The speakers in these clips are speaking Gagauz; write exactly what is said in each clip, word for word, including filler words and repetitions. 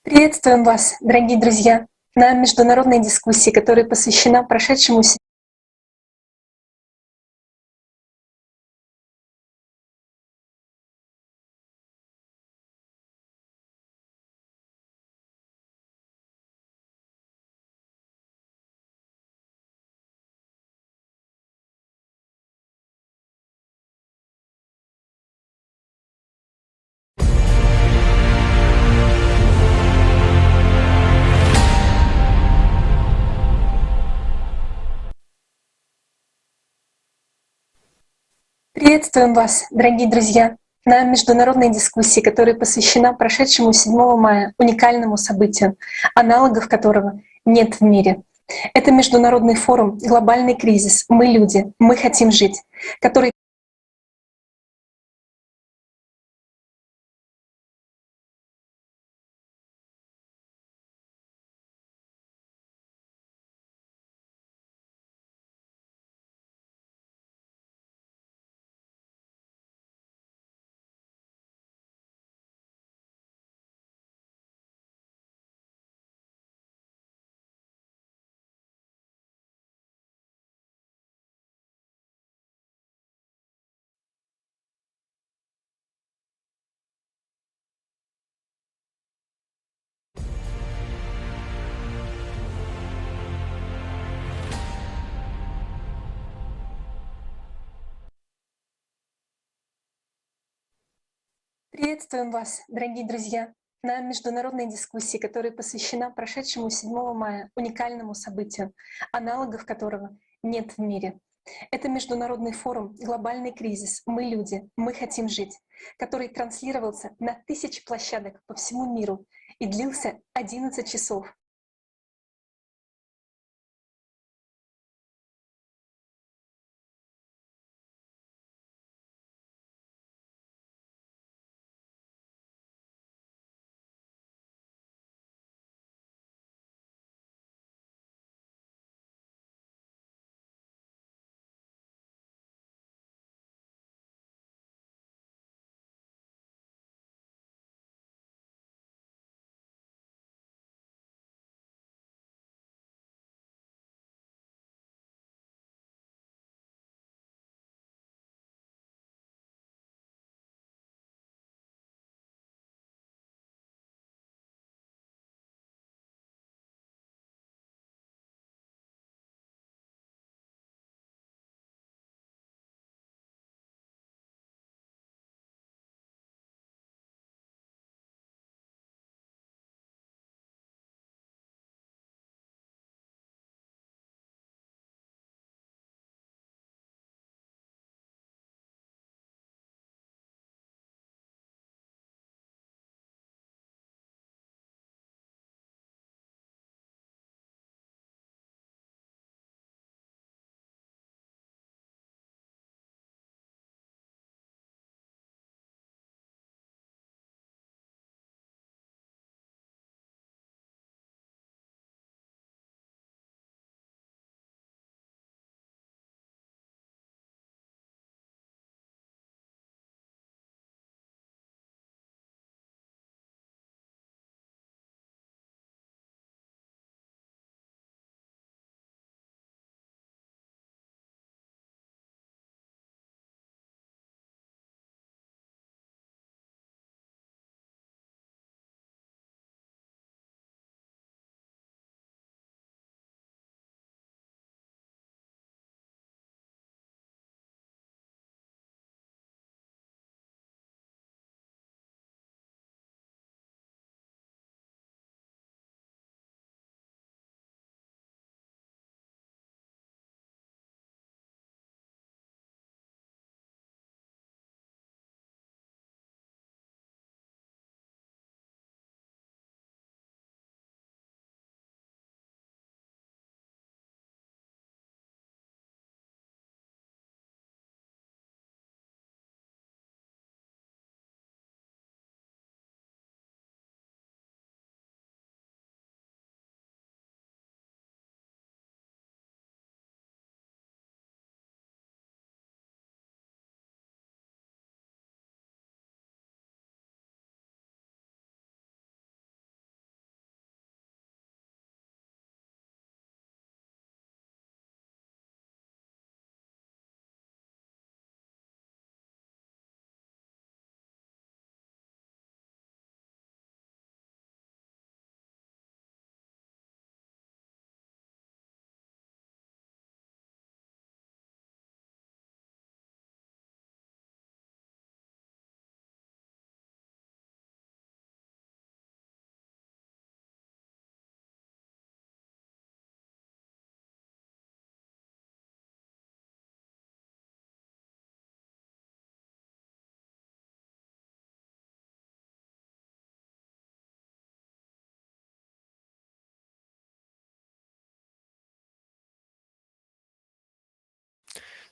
Приветствуем вас, дорогие друзья, на международной дискуссии, которая посвящена прошедшему се- Приветствуем вас, дорогие друзья, на международной дискуссии, которая посвящена прошедшему седьмого мая уникальному событию, аналогов которого нет в мире. Это международный форум «Глобальный кризис. Мы люди. Мы хотим жить», который Приветствуем вас, дорогие друзья, на международной дискуссии, которая посвящена прошедшему седьмого мая уникальному событию, аналогов которого нет в мире. Это международный форум «Глобальный кризис. Мы люди. Мы хотим жить», который транслировался на тысячи площадок по всему миру и длился одиннадцать часов.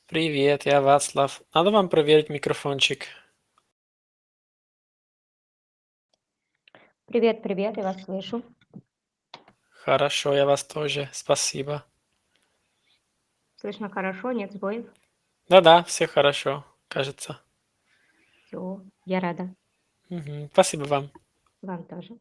Привет, я Вацлав. Надо вам проверить микрофончик. Привет, привет, я вас слышу. Хорошо, я вас тоже. Спасибо. Слышно хорошо, нет сбоев? Да-да, всё хорошо, кажется. Всё, я рада. Мгм. Спасибо вам. Вам тоже.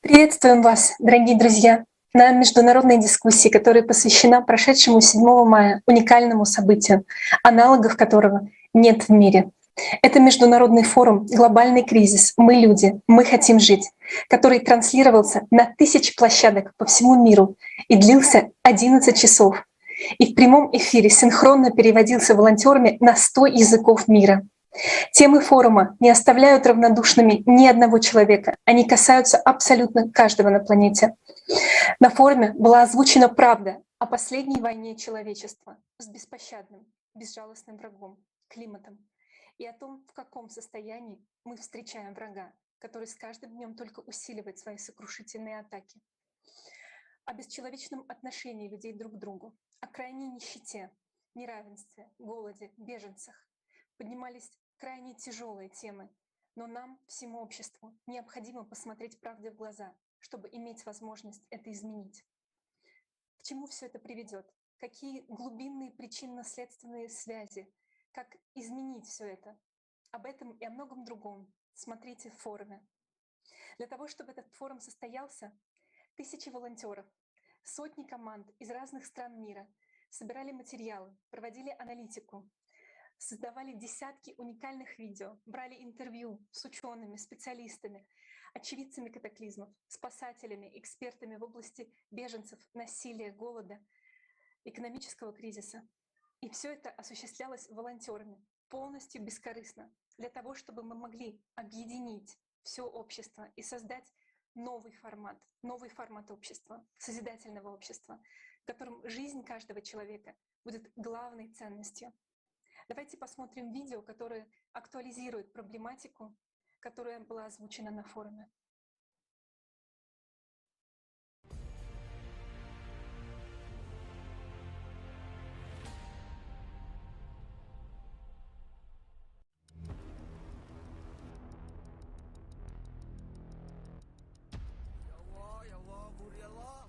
Приветствуем вас, дорогие друзья, на международной дискуссии, которая посвящена прошедшему седьмого мая уникальному событию, аналогов которого нет в мире. Это международный форум «Глобальный кризис. Мы люди. Мы хотим жить», который транслировался на тысячи площадок по всему миру и длился одиннадцать часов. И в прямом эфире синхронно переводился волонтерами на сто языков мира. Темы форума не оставляют равнодушными ни одного человека. Они касаются абсолютно каждого на планете. На форуме была озвучена правда о последней войне человечества с беспощадным, безжалостным врагом — климатом, и о том, в каком состоянии мы встречаем врага, который с каждым днём только усиливает свои сокрушительные атаки. О бесчеловечном отношении людей друг к другу, о крайней нищете, неравенстве, голоде, беженцах. Поднимались крайне тяжёлые темы, но нам, всему обществу, необходимо посмотреть правде в глаза, чтобы иметь возможность это изменить. К чему всё это приведёт? Какие глубинные причинно-следственные связи? Как изменить всё это? Об этом и о многом другом смотрите в форуме. Для того, чтобы этот форум состоялся, тысячи волонтёров, сотни команд из разных стран мира собирали материалы, проводили аналитику, создавали десятки уникальных видео, брали интервью с учёными, специалистами, очевидцами катаклизмов, спасателями, экспертами в области беженцев, насилия, голода, экономического кризиса. И всё это осуществлялось волонтёрами, полностью бескорыстно, для того, чтобы мы могли объединить всё общество и создать новый формат, новый формат общества, созидательного общества, в котором жизнь каждого человека будет главной ценностью. Давайте посмотрим видео, которое актуализирует проблематику, которая была озвучена на форуме.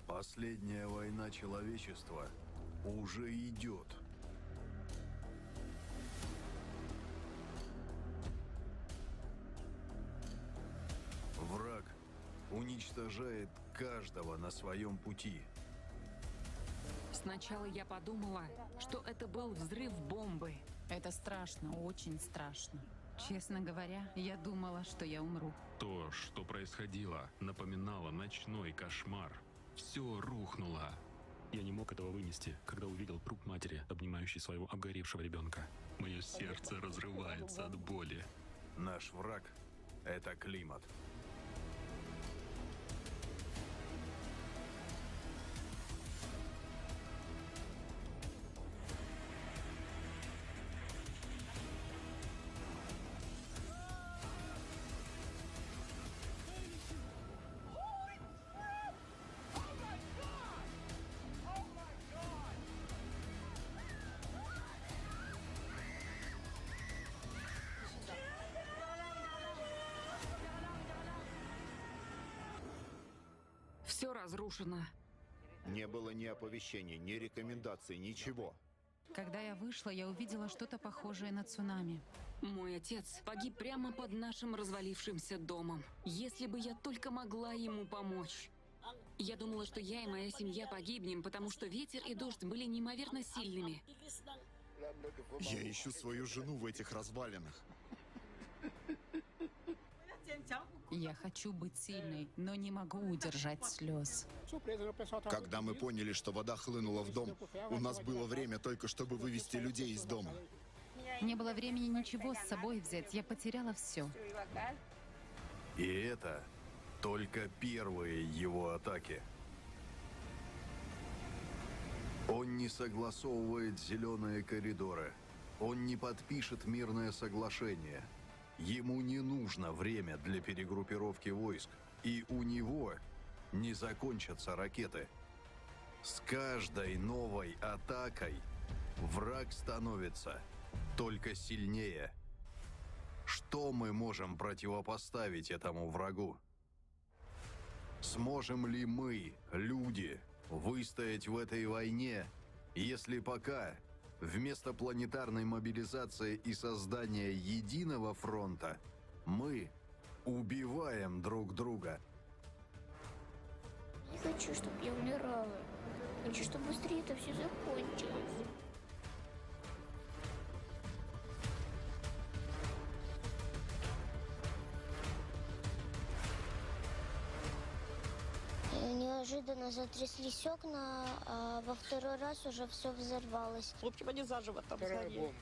Последняя война человечества уже идёт. Враг уничтожает каждого на своём пути. Сначала я подумала, что это был взрыв бомбы. Это страшно, очень страшно. Честно говоря, я думала, что я умру. То, что происходило, напоминало ночной кошмар. Всё рухнуло. Я не мог этого вынести, когда увидел труп матери, обнимающий своего обгоревшего ребёнка. Моё сердце разрывается от боли. Наш враг — это климат. Всё разрушено. Не было ни оповещений, ни рекомендаций, ничего. Когда я вышла, я увидела что-то похожее на цунами. Мой отец погиб прямо под нашим развалившимся домом. Если бы я только могла ему помочь. Я думала, что я и моя семья погибнем, потому что ветер и дождь были неимоверно сильными. Я ищу свою жену в этих развалинах. Я хочу быть сильной, но не могу удержать слёз. Когда мы поняли, что вода хлынула в дом, у нас было время только, чтобы вывести людей из дома. Не было времени ничего с собой взять, я потеряла всё. И это только первые его атаки. Он не согласовывает зелёные коридоры. Он не подпишет мирное соглашение. Ему не нужно время для перегруппировки войск. И у него не закончатся ракеты. С каждой новой атакой враг становится только сильнее. Что мы можем противопоставить этому врагу? Сможем ли мы, люди, выстоять в этой войне, если пока вместо планетарной мобилизации и создания единого фронта мы убиваем друг друга? Не хочу, чтобы я умирала. Хочу, чтобы быстрее это все закончилось. Неожиданно затряслись окна, а во второй раз уже все взорвалось. В общем, они заживо там сгорели.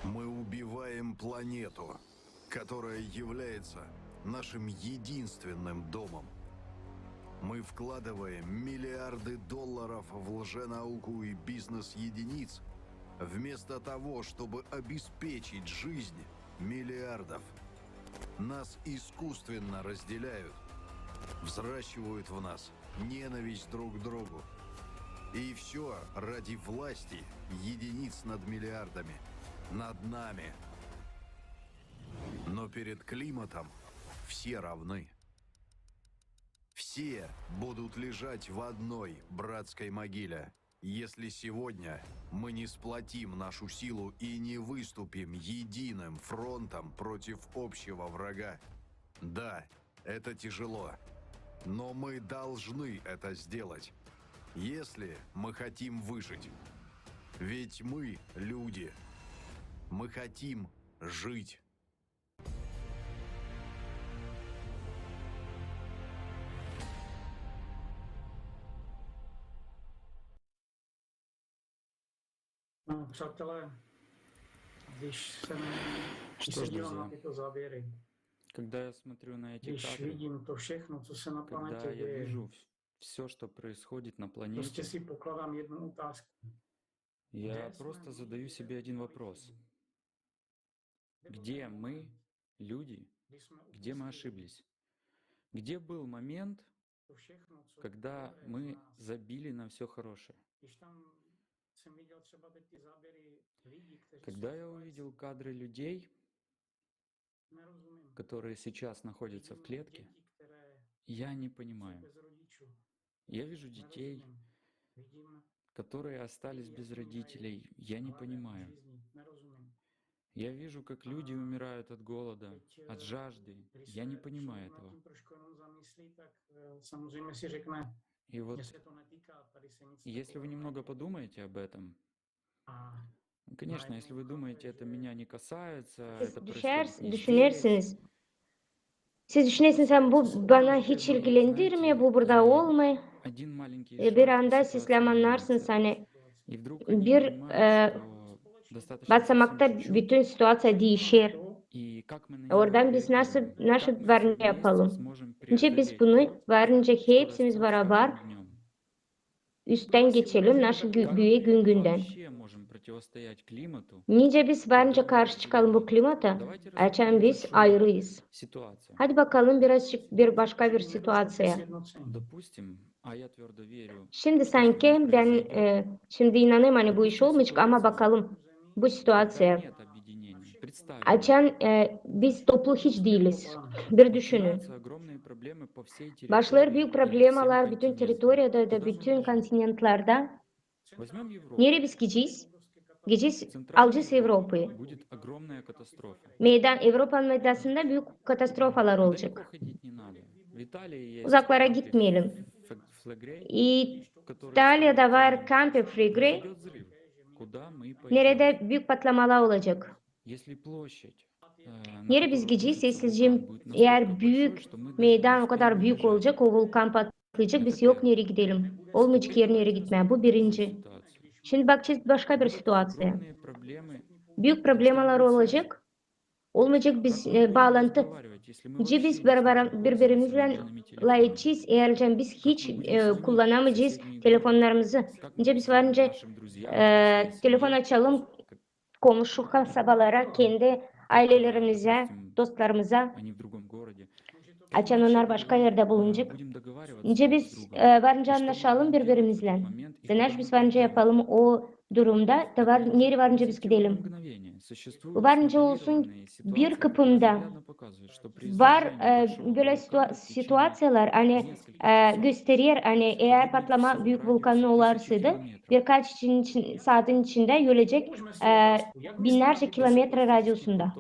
Мы убиваем планету, которая является нашим единственным домом. Мы вкладываем миллиарды долларов в лженауку и бизнес единиц, вместо того, чтобы обеспечить жизнь миллиардов. Нас искусственно разделяют, взращивают в нас ненависть друг к другу. И все ради власти единиц над миллиардами, над нами. Но перед климатом все равны. Все будут лежать в одной братской могиле, если сегодня мы не сплотим нашу силу и не выступим единым фронтом против общего врага. Да, это тяжело, но мы должны это сделать, если мы хотим выжить. Ведь мы люди. Мы хотим жить. No, přátelé, když jsem, když Что se ж, dívám na друзья, tyto záběry, когда я смотрю на эти když кадры, vidím to všechno, co se na planetě děje, когда я вижу все, что происходит на планете, просто си покладам jednu otázku. Я просто задаю себе один вопрос. Где мы, люди, где мы ошиблись? Где был момент, когда мы забили на все хорошее? Когда я увидел кадры людей, которые сейчас находятся в клетке, я не понимаю. Я вижу детей, которые остались без родителей. Я не понимаю. Я вижу, как люди умирают от голода, от жажды. Я не понимаю этого. И вот, если вы немного подумаете об этом, конечно, если вы думаете, это меня не касается, это происходит не здесь, düşünersiniz. Siz düşünersiniz, ama bu bana hiç ilgilendirmeer, bu burada olmêêr. E, bir anda siz annarsınız, ani bir, e, basamakta bütün situaţiya diişer. E, oradan biz nasıl, nasıl var ne yapalım? Nicä biz bunu var nicä hepsimiz barabar üsttän geçelim, nasıl gü-, büyük gün-gündän. Nicä biz var nicä karşı çıkalım bu klimata, açan biz ayırıyız. Hadi bakalım birazcık bir başka bir situaţiya. Şindi sanki bän, e, şindi inanêrım, ani bu iş olmayacek, ama bakalım bu situaţiya. Açan, e, biz toplu hiç diiliz. Bir düşünün. Başlêêr büük problemalar bütün territoriyada da bütün kontinentlerdä. Nereyi biz gidecez? Gidecez, alacez Evropayı. Meydan, Evropanın meydanında büük katastrofalar olacek. Uzaklara gitmeyelim. İtaliyada var kamp Flegrei, neredä büük patlamalar olacek. Nereyi biz gidecez, esleyecez, eer büük meydan o kadar büük olacek, o vulkan patlayacek, biz yok nereyi gidelim. Olmayacek er nereyi gitmää. Bu birinci. Şindi bakacez başka bir situaţiya. Büük problemalar olacek. Olmayacek biz, e, baalantı. Nicä biz barabar biri-birimizlän lafedecez, eer biz hiç, e, kullanamayacez telefonnarımızı. Nicä biz var nicä, e, telefon açalım komuşu kasabalara, kendi aylelerimizä, dostlarımıza, açan onnar başka erdä bulunacek. Nicä biz, e, var nicä annaşalım biri-birimizlän. Nicä biz var nicä yapalım o durumda, da var, nereyi varınca biz gidelim. Varınca olsun bir kıpımda. Var e, bölä situa- situaţiyalar, ani e, gösterer, ani eer patlama büük vulkanın olarsaydı, birkaç için, için, saatın içindä ölecek e, binnärcä kilometra radiusunda.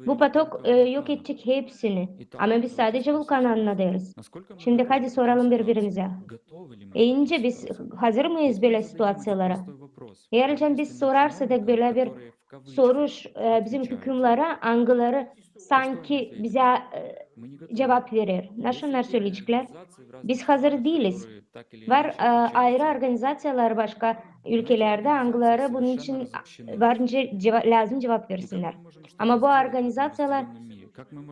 Bu potok e, yok edecek hepsini. Ama biz sadecä vulkanı annadêrız. Şindi hadi soralım biri-birimizä. E, nicä biz hazır mıyız bölä situaţiyalara? Eer nicä biz sorarsak bölä bir soruş e, bizim hükümlerä, angıları sanki bizä e, cuvap verer. Naşı onnar söleyeceklär? Biz hazır diiliz. Var e, ayırı organizaţiyalar başka ülkelerdä, angıları bunun için varınca ceva- lääzım cuvap versinnär. Ama bu organizaţiyalar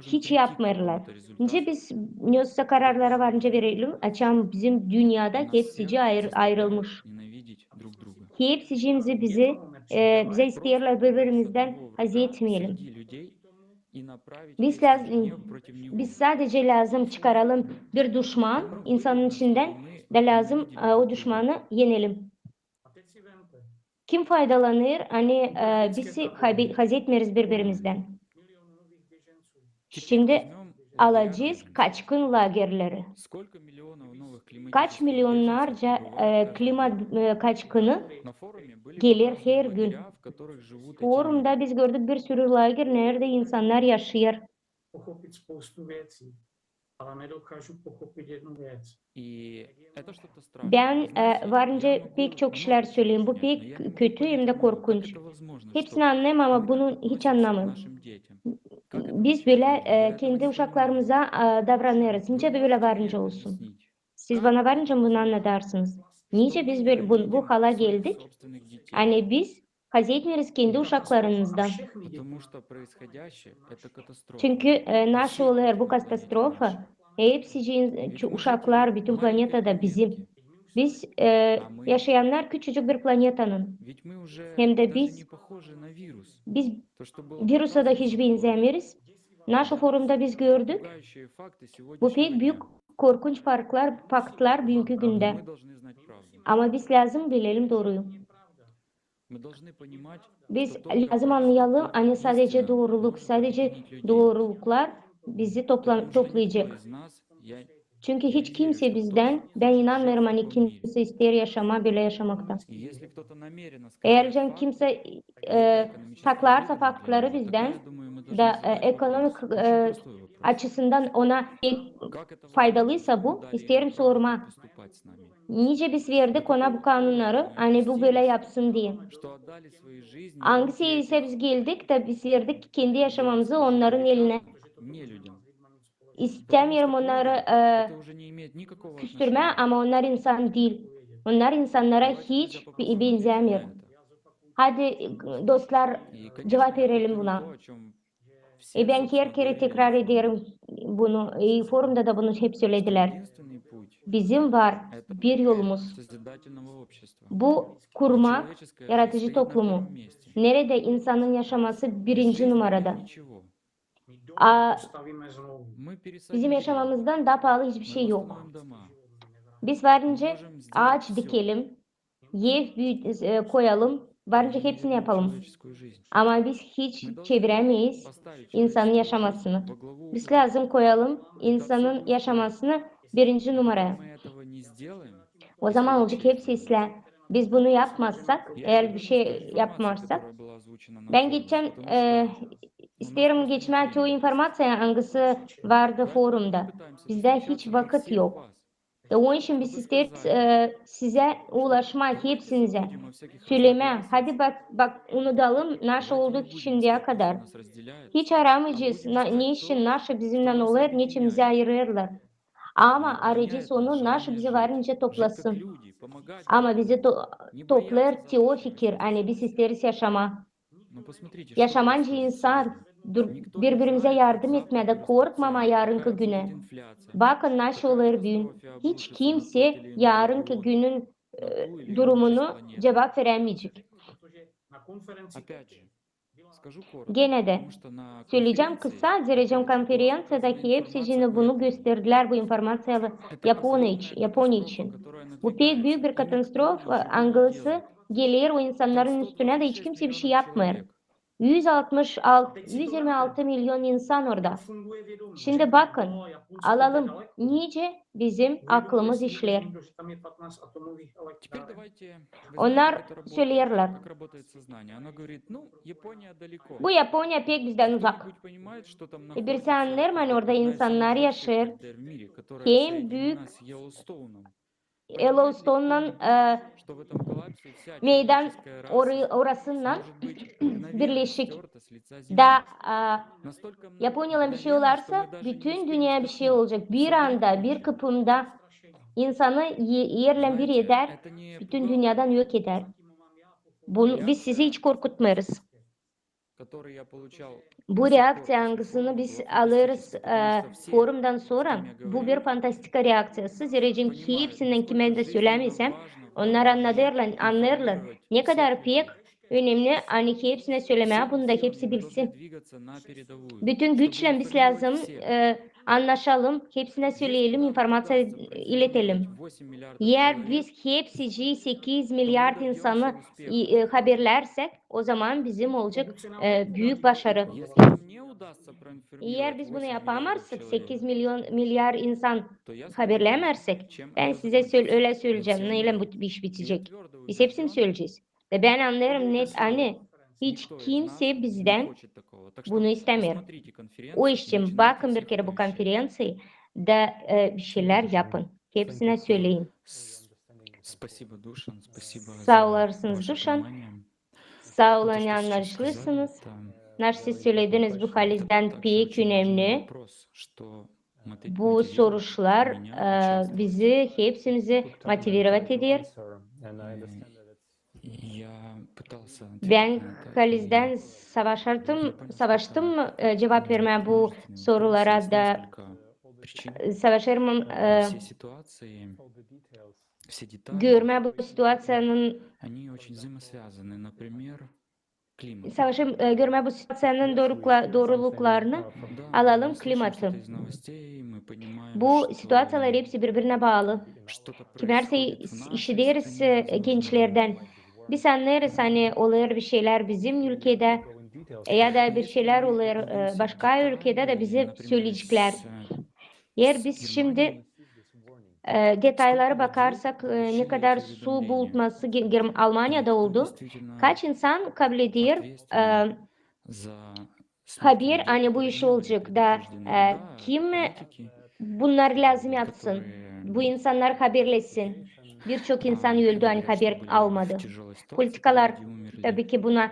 hiç yapmêêrlar. Nicä biz nesä kararları varınca verelim, açan bizim dünnedä hepsicii ayır- ayırılmış. Hepsicii bizi, e, bizä isteerlär biri-birimizdän hazetmeyelim. Biz lääzım, biz sadecä lääzım çıkaralım bir duşman insanın içindän, da lääzım e, o duşmanı enelim. Kim faydalanêr, ani e, biz habi- hazetmeeriz biri-birimizdän? Şindi alacez kaçkın lagerleri. Kaç milyonnarca e, klima e, kaçkını geler her gün. Forumda biz gördük bir sürü lager, neredä insannar yaşêêr. Bän e, varınca pek çok işlär söleyim. Bu pek kötü hem dä korkunç. Hepsini annêêrım, ama bunu hiç annamêêrım. Biz bölä e, kendi uşaklarımıza e, davranêrız. Nicä bölä varınca olsun? Siz bana varınca bunu annadarsınız. Nicä biz bölä bu, bu hala geldik? Ani biz hazetmeeriz kendi uşaklarımızdan. Çünkü e, naşı olêr bu katastrofa, hepsicii uşaklar bütün planetada bizim. Biz e, yaşayannar küçücük bir planetanın. Hem dä biz, biz virusa da hiç benzämeeriz. Naşı forumda biz gördük. Bu pek büük korkunç farklar, faktlar büünkü gündä. Ama biz lääzım bilelim dooruyu. Biz lääzım annayalım, ani sadecä dooruluk, sadecä dooruluklar bizi topla- toplayacek. Çünkü hiç kimsä bizdän, bän inanmêêrım, ani kimsä isteer yaşamaa bölä yaşamakta. Eer can kimsä e, saklarsa faktları bizdän, da e, ekonomik e, açısından ona pek faydalıysa bu, isteerim sormaa. Nicä biz verdik ona bu kanunnarı, ani bu bölä yapsın diye? Angısı isä biz geldik da biz verdik kendi yaşamamızı onnarın elinä. İstämeerim onnarı e, küstürmää, ama onnar insan diil. Onnar insannara hiç be- benzämeer. Hadi, dostlar, cuvap verelim buna. E, bän her kerä tekrar ederim bunu. E, forumda da bunu hep söledilär. Bizim var bir yolumuz. Bu kurmak yaradıcı toplumu, neredä insanın yaşaması birinci numarada. A bizim yaşamamızdan taa paalı hiçbir şey yok. Biz varınca aaç dikelim, ev büü- e, koyalım, varınca hepsini yapalım. Ama biz hiç çevirämeeriz insanın yaşamasını. Biz lääzım koyalım insanın yaşamasını birinci numaraya. O zaman olacek hepsi islää. Biz bunu yapmazsak, eer bir şey yapmazsak, bän geçän, e, isteerim geçmää çoyu informaţiya, angısı vardı forumda. Bizdä hiç vakıt yok. E, onun için biz isteeriz e, sizä ulaşmaa, hepsinizä sölemää. Hadi bak, bak, unudalım, naşı olduk şindiyä kadar. Hiç aramayacez, na, neçin naşı bizimnän olêr, neçin bizi ayırêrlar. Ama arayacez onu, naşı bizi varınca toplasın. Ama bizi to, toplêêr te o fikir, ani biz isteeriz yaşamaa. Yaşamaa nicä insan, dur, biri-birimizä yardım etmää da korkmamaa yarınkı günä. Bakın, naşı olêr büün. Hiç kimsä yarınkı günün e, durumunu cuvap verämeyecek. Genä dä söleyecäm kısa, zerä konferenţiyada hepsicini bunu gösterdilär, bu informaţiyalı Yaponiya için. Bu pek büük bir katastrofa, angısı geler o insannarın üstünä da hiç kimsey bişey yapmêêr. Üz altmış altı, üz irmi altı million insan orada. Şindi bakın, alalım, nicä bizim aklımız işleer. Onnar söleerlär: bu Yaponiya pek bizdän uzak. E, birisi annêêr mı, ani orada insannar yaşêêr hem büük Yellowstone'dan, e, meydan orasından birleşik. Da, e, Yaponiyadan bişey olarsa, bütün dünneyä bişey olacek. Bir anda, bir kıpımda insanı e-, erlän bir eder, bütün dünneyadan yok eder. Bunu biz sizi hiç korkutmêêrız. Bu reakţiya, angısını biz alêrız, e, forumdan sora, bu bir fantastika reakţiyası. Zerä hepsindän kimä dä sölämeersem, onnar annadêrlar, annêêrlar, ne kadar pek önemli, ani hepsinä sölemää, bunu da hepsi bilsin. Bütün güçlän biz lääzım, e, annaşalım, hepsinä söleyelim, informaţiya iledelim. Eer biz hepsicii sekiz milliard insanı, e, haberlärsäk, o zaman bizim olacek, e, büük başarı. Eer biz bunu yapamêêrsak, sekiz million, milliard insan haberlämeersäk, bän sizä sö-, ölä söleyecäm, neylän bu iş bitecek. Biz hepsini söleyecez. Da bän annêêrım net, ani hiç kimsey bizdän bunu istämeer. O işçin bakın bir kerä bu konferenţiyayı da, e, bir şeylär yapın. Hepsinä söleyin. Saa olasınız, Duşan. Saa olun, ani annaşlêêrsınız. Naşey siz sölediniz, bu halizdän pek önemli. Bu soruşlar, e, bizi, hepsimizi motivirovat eder. Bän halizdän savaşardım, savaştım, e, cuvap vermää bu sorulara da savaşêrım, e, görmää bu situaţiyanın, savaşêrım, e, görmää bu situaţiyanın dooruluklarını. Alalım klimatı. Bu situaţiyalar hepsi biri-birinä baalı. Kimärsi işideriz, e, gençlerdän. Biz annêêrız, ani olêr bir şeylär bizim ülkedä, ya da bir şeylär olêr, e, başka ülkedä da bizä söleyeceklär. Eer biz şindi, e, detaylara bakarsak, e, ne kadar su bulutması Ge-, Germ-, Almaniyada oldu, kaç insan kabul eder, e, haber, ani bu iş olacek da, e, kim, e, bunnar lääzım yapsın, bu insannar haberlesin. Birçok insan öldü, ani haber almadı. Politikalar, tabii ki, buna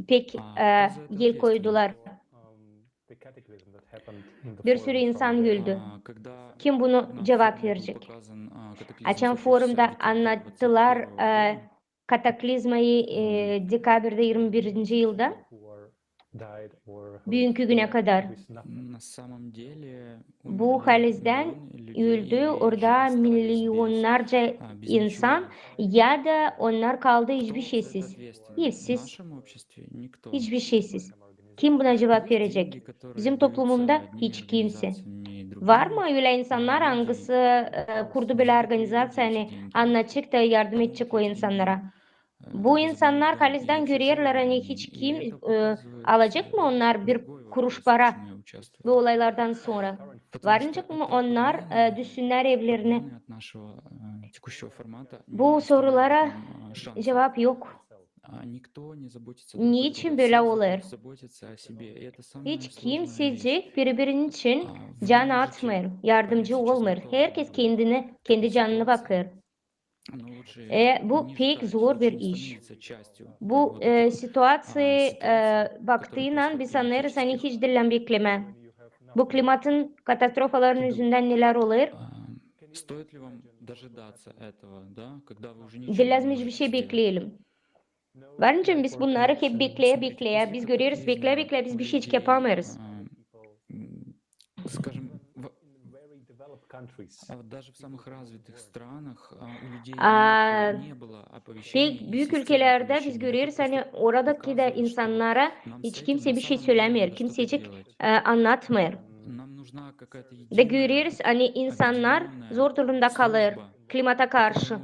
pek, e, el koydular. Bir sürü insan öldü. Kim bunu cuvap verecek? Açan forumda annattılar, e, kataklizmayı, e, dekabirda irmi birinci yılda, büünkü günä kadar. Bu halizdän öldü orada milyonnarca insan, ya da onnar kaldı hiçbir şeysiz, evsiz, hiçbir şeysiz. Kim buna cuvap verecek? Bizim toplumumda hiç kimsey. Var mı ölä insannar, angısı, e, kurdu bölä organizaţiya, ani annayacek da yardım edecek o insannara? Bu insannar halizdän görerlär, ani hiç kim, e, alacek mı onnar bir kuruş para bu olaylardan sora? Varınacek mı onnar, e, düşsünnär evlerinä? Bu sorulara cuvap yok. Niçin bölä olêr? Hiç kimsecik biri-birinin için can atmêêr, yardımcı olmêêr. Herkez kendini, kendi canını bakêr. E, bu pek zor bir iş. Bu, e, situaţiyayı, e, baktıynan biz annêêrız, ani hiç diil lääzım beklemää. Bu klimatın katastrofalarının üzündän nelär olêr? Diil lääzım hiçbir şey bekleyelim. Varınca biz bunnarı hep bekleyä-bekleyä, biz göreriz, bekleyä-bekleyä, biz bir şeycik yapamêêrız. А вот даже в самых развитых странах, а, у людей Aa, не было оповещений, pek büük ülkelerdä biz göreriz, ani oradakı da insannara hiç kimsey bir şey sölämeer, kimsecik e, annatmêêr. Da göreriz, ani insannar zor durumda kalêr klimata karşı.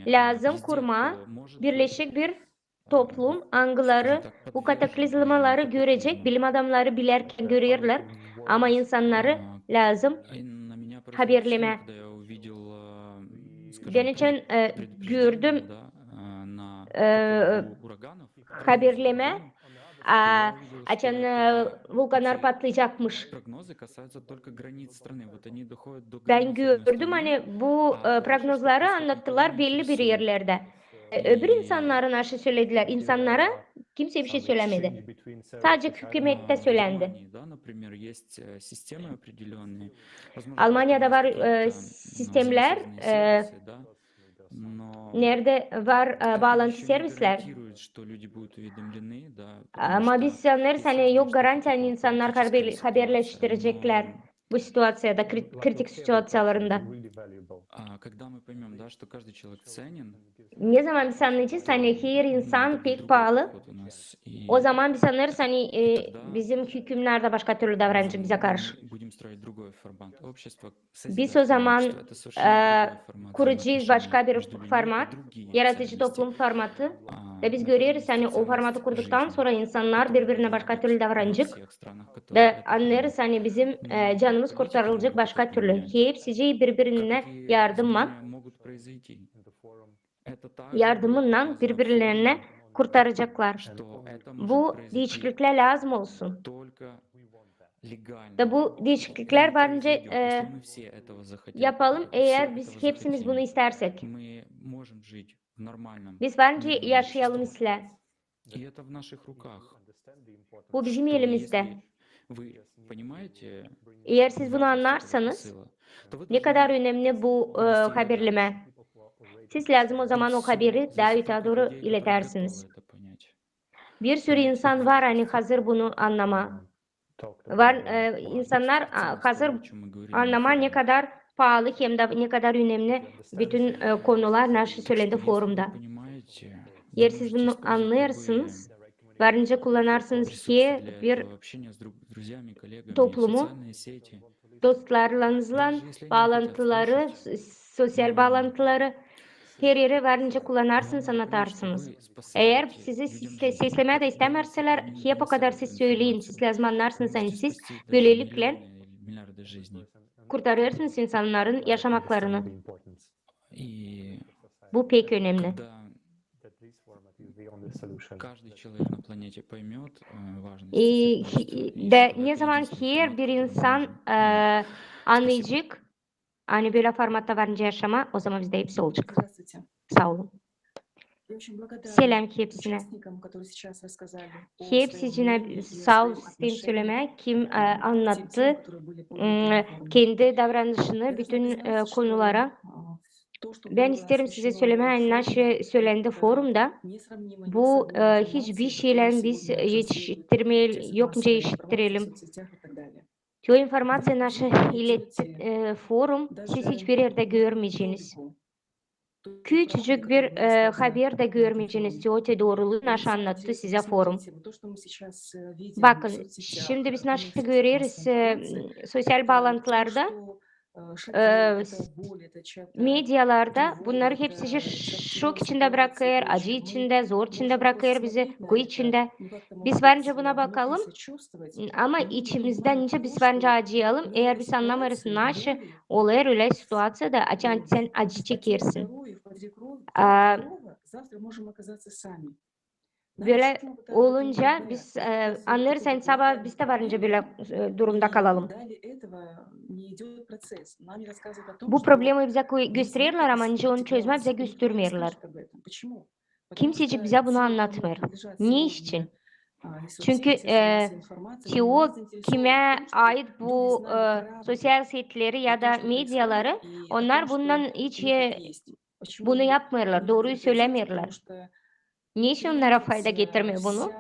Lääzım kurmaa birleşik bir toplum, angıları bu kataklizmaları görecek, bilim adamnarı bilärkän görerlär, ama insannarı lääzım haberlemää. Bän açan e, gördüm e, haberlemää, a, açan e, vulkannar patlayacakmış. Bän gördüm, ani bu e, prognozları annattılar belli bir erlerdä. E, öbür insannara naşey söledilär? İnsannara kimsey bir şey sölämedi. Sadecä hükümettä söländi. Almaniyada var e, sistemlär, e, neredä var e, baalantı servislär. Ama biz annêêrız, ani yok garantiya, ani insannar haber- haberleştireceklär bu situaţiyada, kri- kritik situaţiyalarında. Ne zaman biz annayacez, ani her insan pek paalı, o zaman biz annêêrız, ani e, bizim hükümnär dä başka türlü davranacek bizä karşı. Biz o zaman e, kuracez başka bir format, yaradıcı toplum formatı. Da biz göreriz, ani o formatı kurduktan sora insannar biri-birinä başka türlü davranacek. Da annêêrız, ani bizim e, canımız kurtarılacek başka türlü. Hepsicii biri-birinä yardımnan, yardımınnan biri-birlerinä kurtaraceklar. Bu diişikliklär lääzım olsun. Da bu diişikliklär var nicä e, yapalım, eer biz hepsimiz bunu istärsek. Biz var nicä yaşayalım islää. Bu bizim elimizdä. Eer siz bunu annarsanız, ne kadar önemli bu e, haberlemä. Siz lääzım o zaman o haberi taa öteyä dooru iletärsiniz. Bir sürü insan var, ani hazır bunu annamaa. Var e, insannar a, hazır annamaa, ne kadar paalı hem dä ne kadar önemli bütün e, konular, naşey sölendi forumda. Eer siz bunu annêêrsınız, var nicä kullanarsınız herbir toplumu, dostlarınızlan baalantıları, s- soţial baalantıları, her eri var nicä kullanarsınız, annatarsınız. Eer sizi seslemää dä istämärselär, hep o kadar siz söleyin, siz lääzım annarsınız, ani siz bölelikle kurtarêrsınız insannarın yaşamaklarını. Bu pek önemli. E, da ne zaman herbir insan e, annayacek, ani bölä formatta var nicä yaşamaa, o zaman bizdä hepsi olacek. Saa olun. Seläm hepsinä. Hepsicinä saa olun isteerim sölemää, kim e, annattı m, kendi davranışını bütün e, konulara. Bän isteerim sizä sölemää, ani naşey sölendi forumda, bu e, hiçbir şeylän biz etiştirmeyelim, yok nicä etiştirelim. Te o informaţiya, naşey iletti e, forum, siz hiçbir erdä görmeyeceniz. Küçücük bir e, haber dä görmeyeceniz te o te dooruluu, naşey annattı sizä forum. Bakın, şindi biz naşey göreriz e, soţial baalantılarda, e, medialarda, bunnarı hepsicii şok içindä brakêr, acı içindä, zor içindä brakêr bizi, kuyku içindä. Biz var nicä buna bakalım, ama içimizdä nicä biz var nicä acıyalım, eer biz annamêêrız, naşey olêr ölä situaţiyada, açan sän acı çekersin. A, bölä olunca biz e, annêêrız, ani sabaa biz dä var nicä bölä e, durumda kalalım. Bu problemayı bizä gö- göstererlär, ama nicä onu çözmää bizä göstermeerlär. Kimsecik bizä bunu annatmêêr. Ne için? Çünkü e, te o, kimä ait bu e, soţial setleri ya da mediaları, onnar bundan hiç e, bunu yapmêêrlar, dooruyu sölämeerlär. Ne için onnara fayda getirmeer bunu?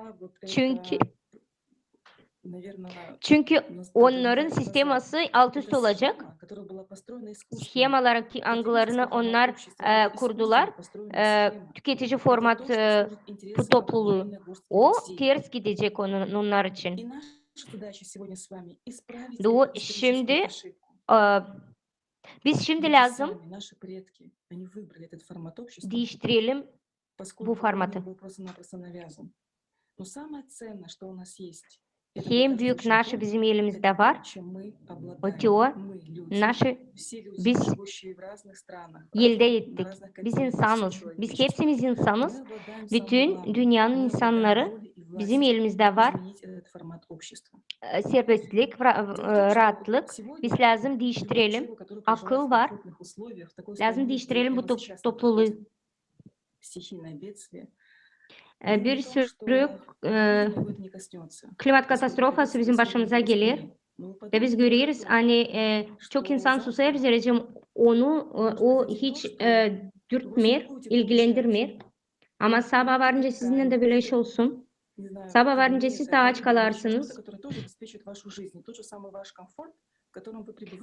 Çünkü Çünkü onların sisteması alt-üst olacek. Sihemalar, angılarını onnar kurdular, tüketici format topluluu. O ters gidecek onnar için. Şimdi biz şimdi lääzım diiştirelim bu formatı. Hem büük naşı bizim elimizdä var, o te o naşı biz eldä ettik. Biz insanız, biz hepsimiz insanız. Bütün dünnenin insannarı bizim elimizdä var. Serbestlik, raatlık. Biz lääzım diiştirelim. Akıl var. Lääzım diiştirelim bu topluluu. Bir sürü klimat katastrofası bizim başımıza geler. Da biz göreriz, ani çok insan susêr, zerä onu o hiç dürtmeer, ilgilendirmeer. Ama sabaa varınca sizinnän dä bölä iş olsun. Sabaa varınca siz dä aç kalarsınız.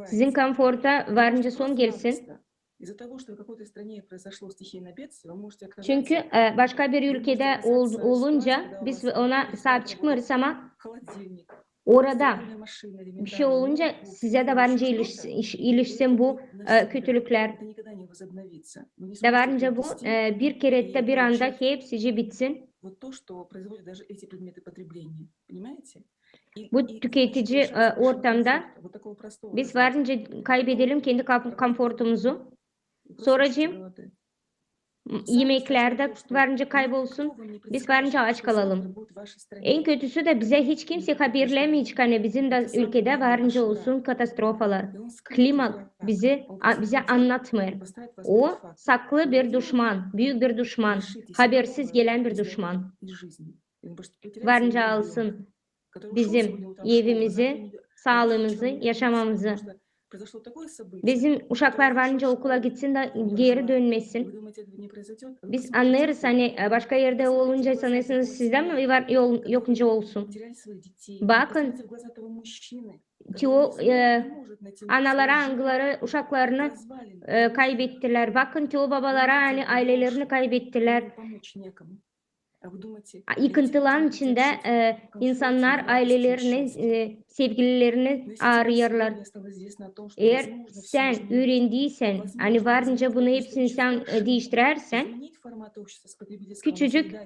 Sizin konforta varınca son gelsin. Çünkü başka bir ülkedä olunca biz ona saap çıkmêêrız, ama orada bir şey olunca sizä dä varınca ilişsin bu kötülüklär. Da varınca bu bir kerä dä bir anda hepsicii bitsin. Bu tüketici ortamda biz varınca kaybedelim kendi konfortumuzu. Sora imeklär dä varınca kaybolsun, biz varınca aç kalalım. En kötüsü dä bizä hiç kimsey haberlemeyecek, ani bizim dä ülkedä varınca olsun katastrofalar. Klimat bizi, bizä annatmêêr. O saklı bir duşman, büük bir duşman. Habersiz gelän bir duşman. Varınca alsın bizim evimizi, saalıımızı, yaşamamızı. Bizim uşaklar varınca okula gitsin da geeri dönmesin. Biz annêêrız, ani başka erdä olunca sanêrsınız sizdä mi var yokça olsun. Bakın, te o analara, angıları uşaklarını kaybettilär. Bakın, te o babalara, ani aylelerini kaybettilär. Yıkıntıların içindä insannar aylelerini, sevgililerini aarıyêrlar. Eer sän üürendiysän, ani varınca bunu hepsini sän diiştirärsän, küçücük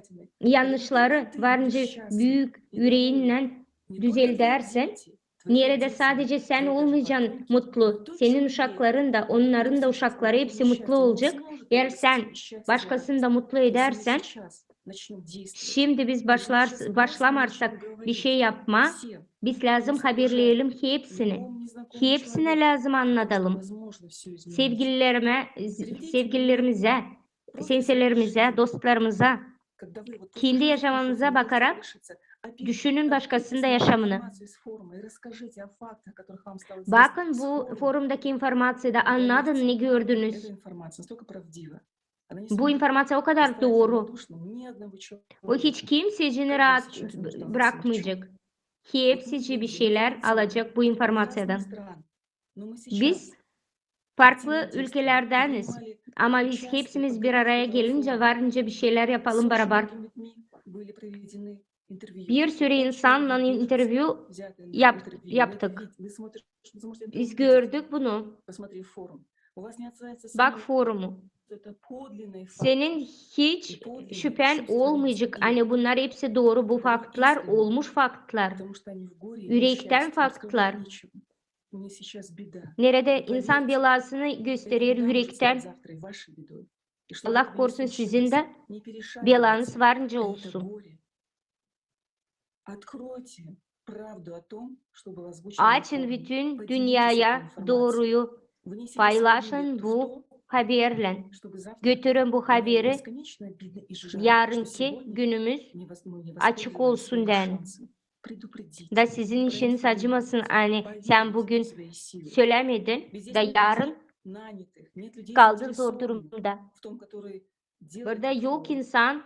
yannışları varınca büük üreginnän düzeldärsän, neredä sadecä sän olmayacan mutlu, senin uşakların da, onnarın da uşakları hepsi mutlu olacek. Eer sän başkasını da mutlu edärsän, şindi biz başlamarsak bir şey yapmaa, biz lääzım haberleyelim hepsini. Hepsinä lääzım annadalım. Sevgililerimä, sevgililerimizä, senselerimizä, dostlarımıza. Kendi yaşamanıza bakarak düşünün başkasının da yaşamını. Bakın bu forumdaki informaţiyada, annadın, ne gördünüz. Bu informaţiya o kadar dooru. O hiç kimsecini raat brakmayacek. Hepsicii bir şeylär alacek bu informaţiyadan. Biz farklı ülkelerdeniz, ama biz hepsimiz bir araya gelincä, varınca bir şeylär yapalım barabar. Bir sürü insannan intervyu yaptık. Biz gördük bunu. Bak forumu. Senin hiç şüpän olmayacek, ani bunnar hepsi dooru, bu faktlar, olmuş faktlar, ürektän faktlar. Neredä insan belasını gösterer ürektän. Allah korusun, sizin dä belanız varınca olsun. Açın bütün dünneyä dooruyu, paylaşın bu haberlän. Götürün bu haberi yarınki günümüz açık olsun deyni. Da sizin işiniz acımasın, ani sän büün sölämedin, da yarın kaldın zor durumda. Burada yok insan,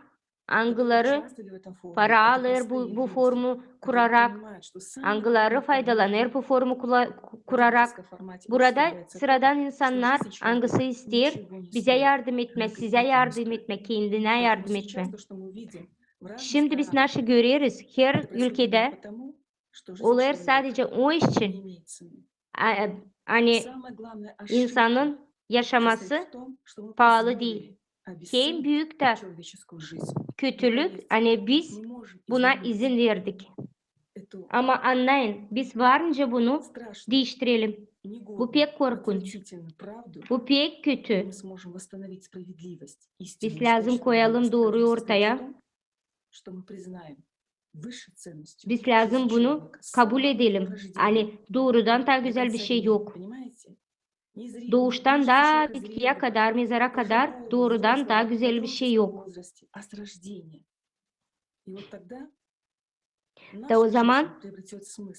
Angıları para alêr bu, bu forumu kurarak, angıları faydalanêr bu forumu kula-, kurarak. Burada sıradan insannar, angısı isteer bizä yardım etmää, sizä yardım etmää, kendinä yardım etmää. Şindi biz naşı göreriz, her ülkedä olêr sadece o için, a-, ani insanın yaşaması paalı diil. En büük dä kötülük, ani biz buna izin verdik. Ama annayın, biz varınca bunu diiştirelim. Bu pek korkunç. Bu pek kötü. Biz lääzım koyalım dooruyu ortaya. Biz lääzım bunu kabul edelim. Ani doorudan taa gözäl bir şey yok. Duuştan da bitkiyä kadar, mezara kadar doorudan da gözäl bir şey yok. Da o zaman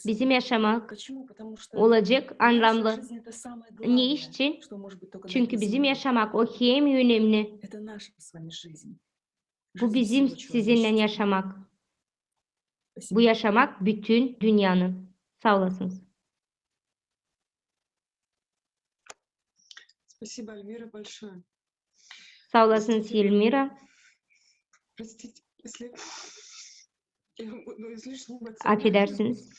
bizim yaşamak olacek annamlı. Ne için? Çünkü bizim yaşamak o hem önemli. Bu bizim sizinnän yaşamak. Bu yaşamak bütün dünnenin. Saa olasınız. Saa olasınız, Elmira. Afedersiniz.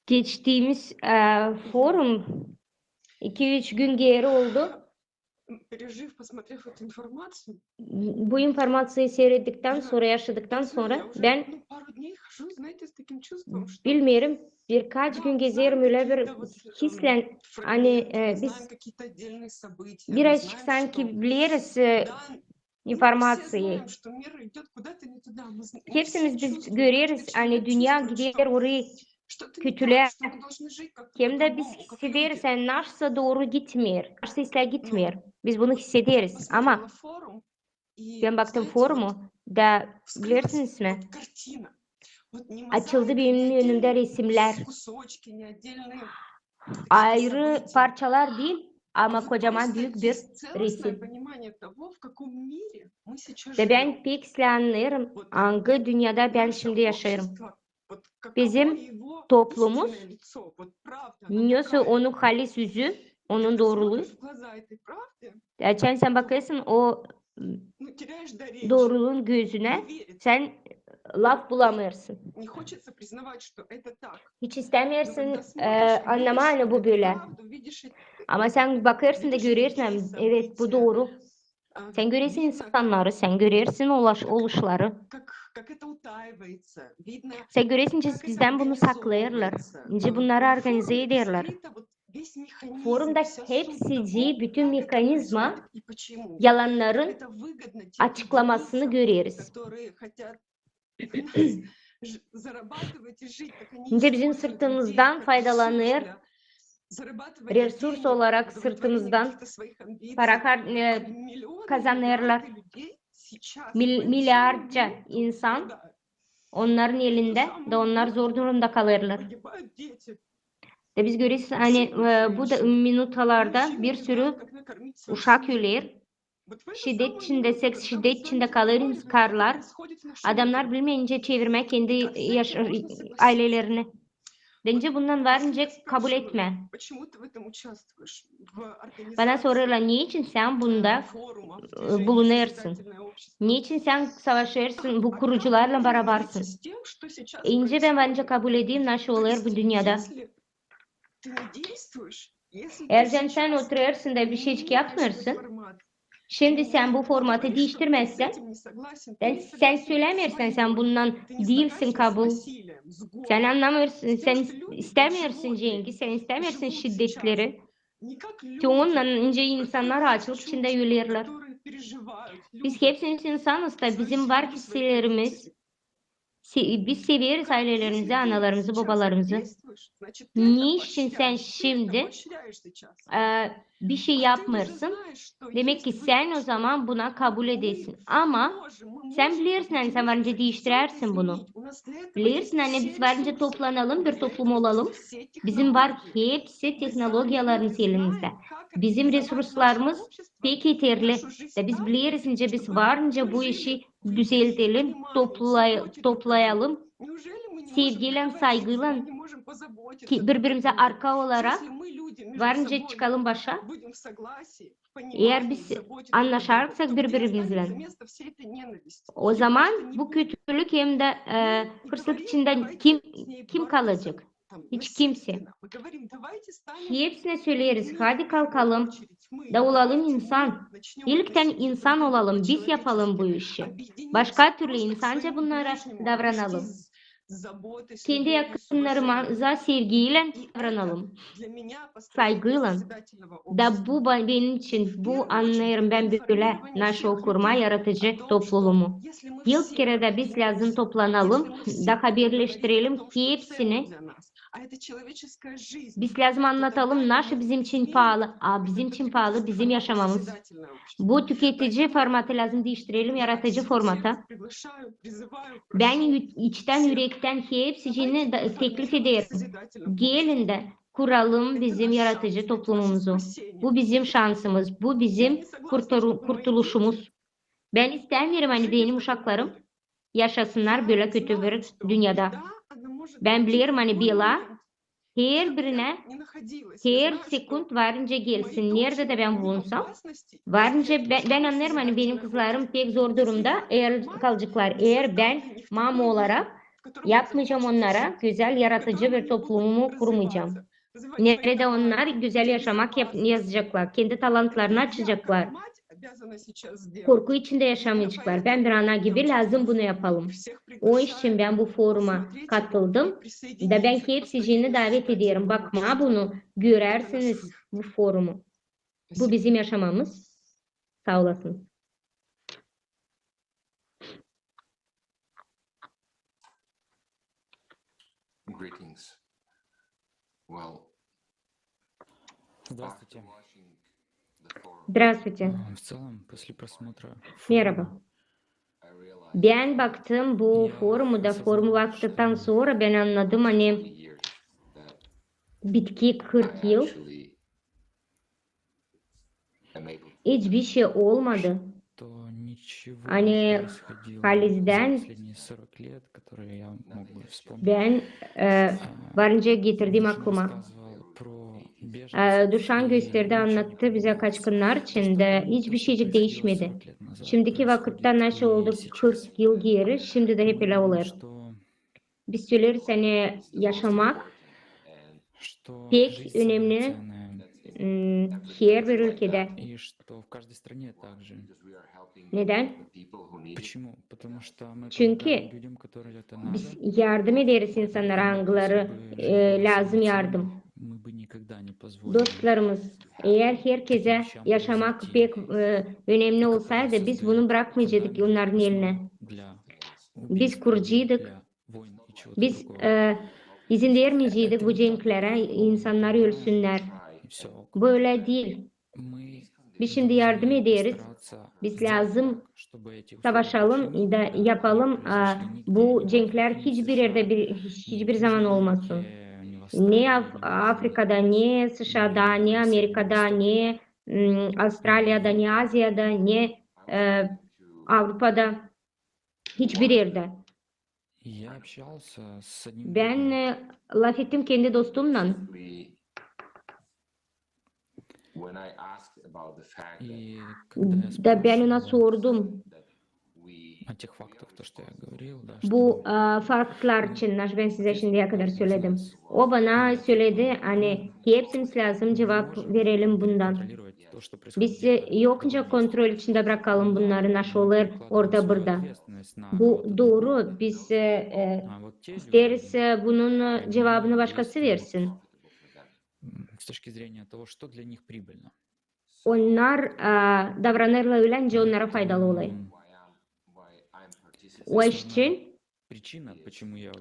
Geçtiimiz, e, forum iki-üç gün geeri oldu. Bu informaţiyayı siirediktän sora, yaşadıktan sora bän bilmeerim, birkaç gün gezerim ölä bir hislän, ani, e, biz birazcık sanki bileriz, e, informaţiyayı. Hepsimiz biz göreriz, ani dünnä gider orayı kötülää. Hem dä biz hissederiz, ani naşsa dooru gitmeer, naşsa islää gitmeer. Biz bunu hissederiz. Ama bän baktım forumu da, bilersiniz mi? Açıldı benim önümdä resimnär. Ayrı parçalar diil, ama kocaman büük bir resim. Da bän pek islää annayêrım, angı dünnedä bän şindi yaşêêrım. Bizim toplumumuz, nesoy onun halis üzü, onun dooruluu. Açan sän bakêrsın o dooruluun gözünä, sän laf bulamêêrsın. Hiç istämeersin, e, annamaa, ani bu bölä. Ama sän bakêrsın da görersin, evet, bu dooru. Sän görersin insannarı, sän görersin oluş-, oluşları. Sän görersin, bizdän bunu saklêêrlar. Nicä bunnarı organizä ederlär. Forumda hepsicii, bütün mehanizma, yalannarın açıklamasını göreriz. Nicä bizim sırtımızdan faydalanêr, resurs olarak sırtımızdan para kar-, e, kazanêrlar. Mil-, milyarca insan onnarın elindä, da onnar zor durumda kalêrlar. Da biz göreriz, ani, e, bu da minutalarda bir sürü uşak öler. Şiddet içindä, seks şiddet içindä kalêr karılar. Adamnar bilmeer nicä çevirmää kendi yaş-, aylelerini. Bence bundan var nicä kabul etmää. Bana sorêrlar, neçin sän bunda, e, bulunêrsın? Neçin sän savaşêrsın, bu kurucularlan barabarsın? E, nicä bän var nicä kabul edeyim, naşı olêr bu dünnedä. Eer sän oturêrsın da bişeycik yapmêêrsın, şindi sän bu formatı diiştirmäzsän, sän, sän sölämeersin, sän bundan diilsin kabul. Sän annamêêrsın, sän istämeersin cengi, sän istämeersin şiddetleri. Te ondan nicä insannar aaçlık içindä ölerlär. Biz hepsimiz insanız da, bizim var hisselerimiz. Se-, biz severiz aylelerimizi, analarımızı, bobalarımızı. Neçin sän şindi e, bir şey yapmêêrsın? Demäk ki, sän o zaman buna kabul edersin. Ama sän bilersin, ani sän var nicä diiştirersin bunu. Bilersin, ani biz var nicä toplanalım, bir toplum olalım. Bizim var hepsi tehnologiyalarımız elimizdä. Bizim resurslarımız pek eterli. Da biz bileriz, nicä biz var nicä bu işi düzeldelim, toplay-, toplayalım. Sevgiylän, saygıylan, ki bir-birimizä arka olarak var nicä çıkalım başa. Eer biz annaşarsak bir-birimizlän, o zaman bu kötülük hem dä e, hırslık içindä kim, kim kalacek? Hiç kimsä. Hepsinä söleeriz, hadi kalkalım da olalım insan. İlktän insan olalım, biz yapalım bu işi. Başka türlü insanca bunnara davranalım. Kendi yakınlarımıza sevgiylän davranalım, saygıylan. Da bu ba-, benim için, bu annêêrım bän bölä, naşo kurmaa yaratıcı toplumu. İlk kerä dä biz lääzım toplanalım da haberleştirelim hepsini. Biz lääzım annadalım, naşo bizim için paalı, a bizim için paalı bizim yaşamamız. Bu tüketici formatı lääzım diiştirelim yaratıcı formata. Bän ü-, içtän, ürektän hepsicini dä teklif ederim. Gelin dä kuralım bizim yaratıcı toplumumuzu. Bu bizim şansımız, bu bizim kurtaru-, kurtuluşumuz. Bän istämeerim, ani benim uşaklarım yaşasınnar bölä kötü bir dünnedä. Bän bilerim, ani bela her birinä her sekund var nicä gelsin, neredä dä bän bulunsam. Var nicä bän, bän annêêrım, ani benim kızlarım pek zor durumda, eer kalaceklar, eer bän mama olarak yapmayacam onnara gözäl, yaratıcı bir toplumu kurmayacam. Neredä onnar gözäl yaşamak yap-, yazaceklar, kendi talantlarını açaceklar. Korku içindä yaşamayaceklar. Bän bir ana gibi lääzım bunu yapalım. O iş için bän bu foruma katıldım. Da bän hepsicini davet ederim bakmaa bunu, görärsiniz bu forumu. Bu bizim yaşamamız. Saa olasın. Здравствуйте. Здравствуйте. А, в целом, после просмотра форума, merhaba. Bän baktım bu forumu da, forumu baktıktan sora bän annadım, ani bitki kırk yıl hiçbir şey olmadı. Ani halizdän bän, e, var nicä getirdim aklıma. E, Duşan gösterdi, annattı bizä kaçkınnar için dä hiçbir şeycik diişmedi. Şindiki vakıtta naşey oldu kırk yıl geeri, şindi dä hep ölä olêr. Biz söleeriz, ani yaşamak pek önemli, m, herbir ülkedä. Nedän? Çünkü biz yardım ederiz insannara, angıları, e, lääzım yardım. Dostlarımız, eer herkezä yaşamak pek, e, önemli olsaydı, biz bunu brakmayacektık onnarın elinä. Biz kuraceydık, biz, e, izin vermeyeceydik bu cenklerä, insannar ölsünnär. Bu ölä diil. Biz şindi yardım ederiz. Biz lääzım savaşalım da yapalım, a, bu cenklär hiçbir erdä bir, hiçbir zaman olmasın. Ne Af-, Afrikada, ne S Ş A-da, ne Amerikada, ne, m, Avstraliyada, ne Aziyada, ne, e, Avrupada, hiçbir erdä. Bän, e, lafettim kendi dostumnan. Da bän ona sordum bu, e, faktlar için, naşı bän sizä şindiyä kadar söledim. O bana söledi, ani hepsimiz lääzım cuvap verelim bundan. Biz, e, yok nicä kontrol içindä brakalım bunnarı, naşı olêr orada-burada. Bu dooru, biz, e, e, isteeriz, e, bunun, e, cuvabını başkası versin. Onnar, e, davranêrlar ölä, nicä onnara faydalı olêr. O iş için